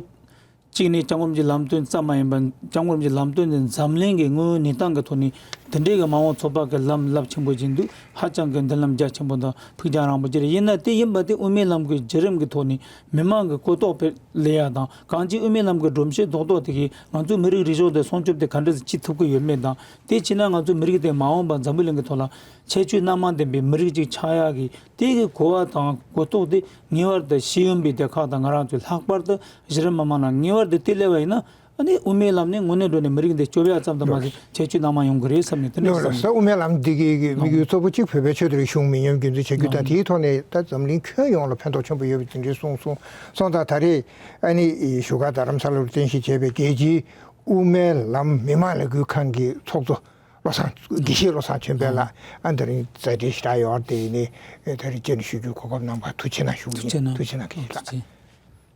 གཅིག་ནས་སྐྱབས་མགོན་གྱི་ལམ་སྟོན་ཙམ་མ་ཡིན་པར་སྐྱབས་མགོན་གྱི་ལམ་སྟོན་དེ་འཛམ་གླིང་གི་དངོས་ཡོད་གནས་སྟངས་ཀྱི་ཐོག་ནས་དེ་འདྲའི་གི་མ་འོངས་ཚོགས་པ་གི་ལམ་རླབས་ཆེན་པོ་ཅིག་འདུག་ཧ་ཅང་གི་མདུན་ལམ་རྒྱ་ཆེན་པོ་དང་ཕུགས་རྒྱང་རིང་པོ་ཅིག་རེད། ཡིན་ན་དེ་ཡིན་པ་དེ་དབུ་མའི་ལམ་གྱི་བརྒྱུད་རིམ་གྱི་ཐོག་ནས་མི་མང་གི་གོ་རྟོགས་སྤེལ་ལས་ཡ་དང་གང་ཅིའི་དབུ་མའི་ལམ་གྱི་སྒྲོམ་གཞི་རྡོག་རྡོག་དེ་གིས་ང་ཚོའི་མི་རིགས་རིག་གཞུང་དེ་སྲུང་སྐྱོབ་དེ་ག་འདྲ་སེ་བྱེད་ཐུབ་ཀྱི་ཡོད་མེད་དང་། དེ་བྱས་ན་ང་ཚོའི་མི་རིགས་དེ་མ་འོངས་པ་འཛམ་བུ་གླིང་གི་ཐོག་ལ་ཁྱད་ཆོས་སྣ་མང་ལྡན་པའི་མི་རིགས་ཅིག་ཆགས་ཡག་གི་དེ་གི་གོ་བ་དང་གོ་རྟོགས་དེ་ངེས་པར་དུ་ཤེས་ཡོན་པའི་སྡེ་ཁག་དང་ང་རང་ཚོའི་ལྷག་པར་དུ་གཞི་རིམ་མི་མང་ནང་ངེས་པར་དུ་དེ་སླེབས་པ་ཡིན་ན་ ཨ་ནི་དབུ་མའི་ལམ་ནི་དངོས་གནས་དྲང་གནས་མི་རིགས་འདི་སྐྱོབ་ཡག་ཙམ་དུ་མ་ཟད་ཁྱད་ཆོས་སྣ་མང་ཡོང་གི་རེད་བསམ་ནས་དེ་འདྲ་ཡོད་ལ་བསམ་ས། དབུ་མའི་ལམ་འདི་གི་དམིགས་ཡུལ་གཙོ་བོ་གཅིག་བོད་པའི་ཆོས་དང་རིག་གཞུང་མི་ཉམས་རྒྱུན་འཛིན་བྱ་རྒྱུ་དང་། དེའི་ཐོག་ནས་ད་འཛམ་གླིང་ཁྱོན་ཡོངས་ལ་ཕན་ཐོགས་ཆེན་པོ་ཡོད་པའི་དེ་འདྲའི་གསུངས་སོང་། སོང་ཙང་ད་རེས་ཨ་ནི་བཞུགས་སྒར་རྡ་རམ་ས་ལར་རྟེན་གཞི་བྱས་པའི་རྒྱལ་སྤྱིའི་དབུ་མའི་ལམ་མི་མང་ལས་འགུལ་ཁང་གི་ཚོགས་གཙོ་བློ་བཟང་དགེ་བཤེས་བློ་བཟང་ཆོས་འཕེལ་ལགས་ཨ་འདི་རིང་མཛད་བྲེལ་ཞེ་དྲག་ཡོད་དེ་ནས་ད་རེས་བཅར་ནས་ཞུ་རྒྱུའི་གོ་སྐབས་གནང་བར་ཐུགས་རྗེ་གནང་ཞུ་གི་ཡིན། ཐུགས་རྗེ་གནང་། ཐུགས་རྗེ་གནང་། དགེ་བཤེས་ལགས།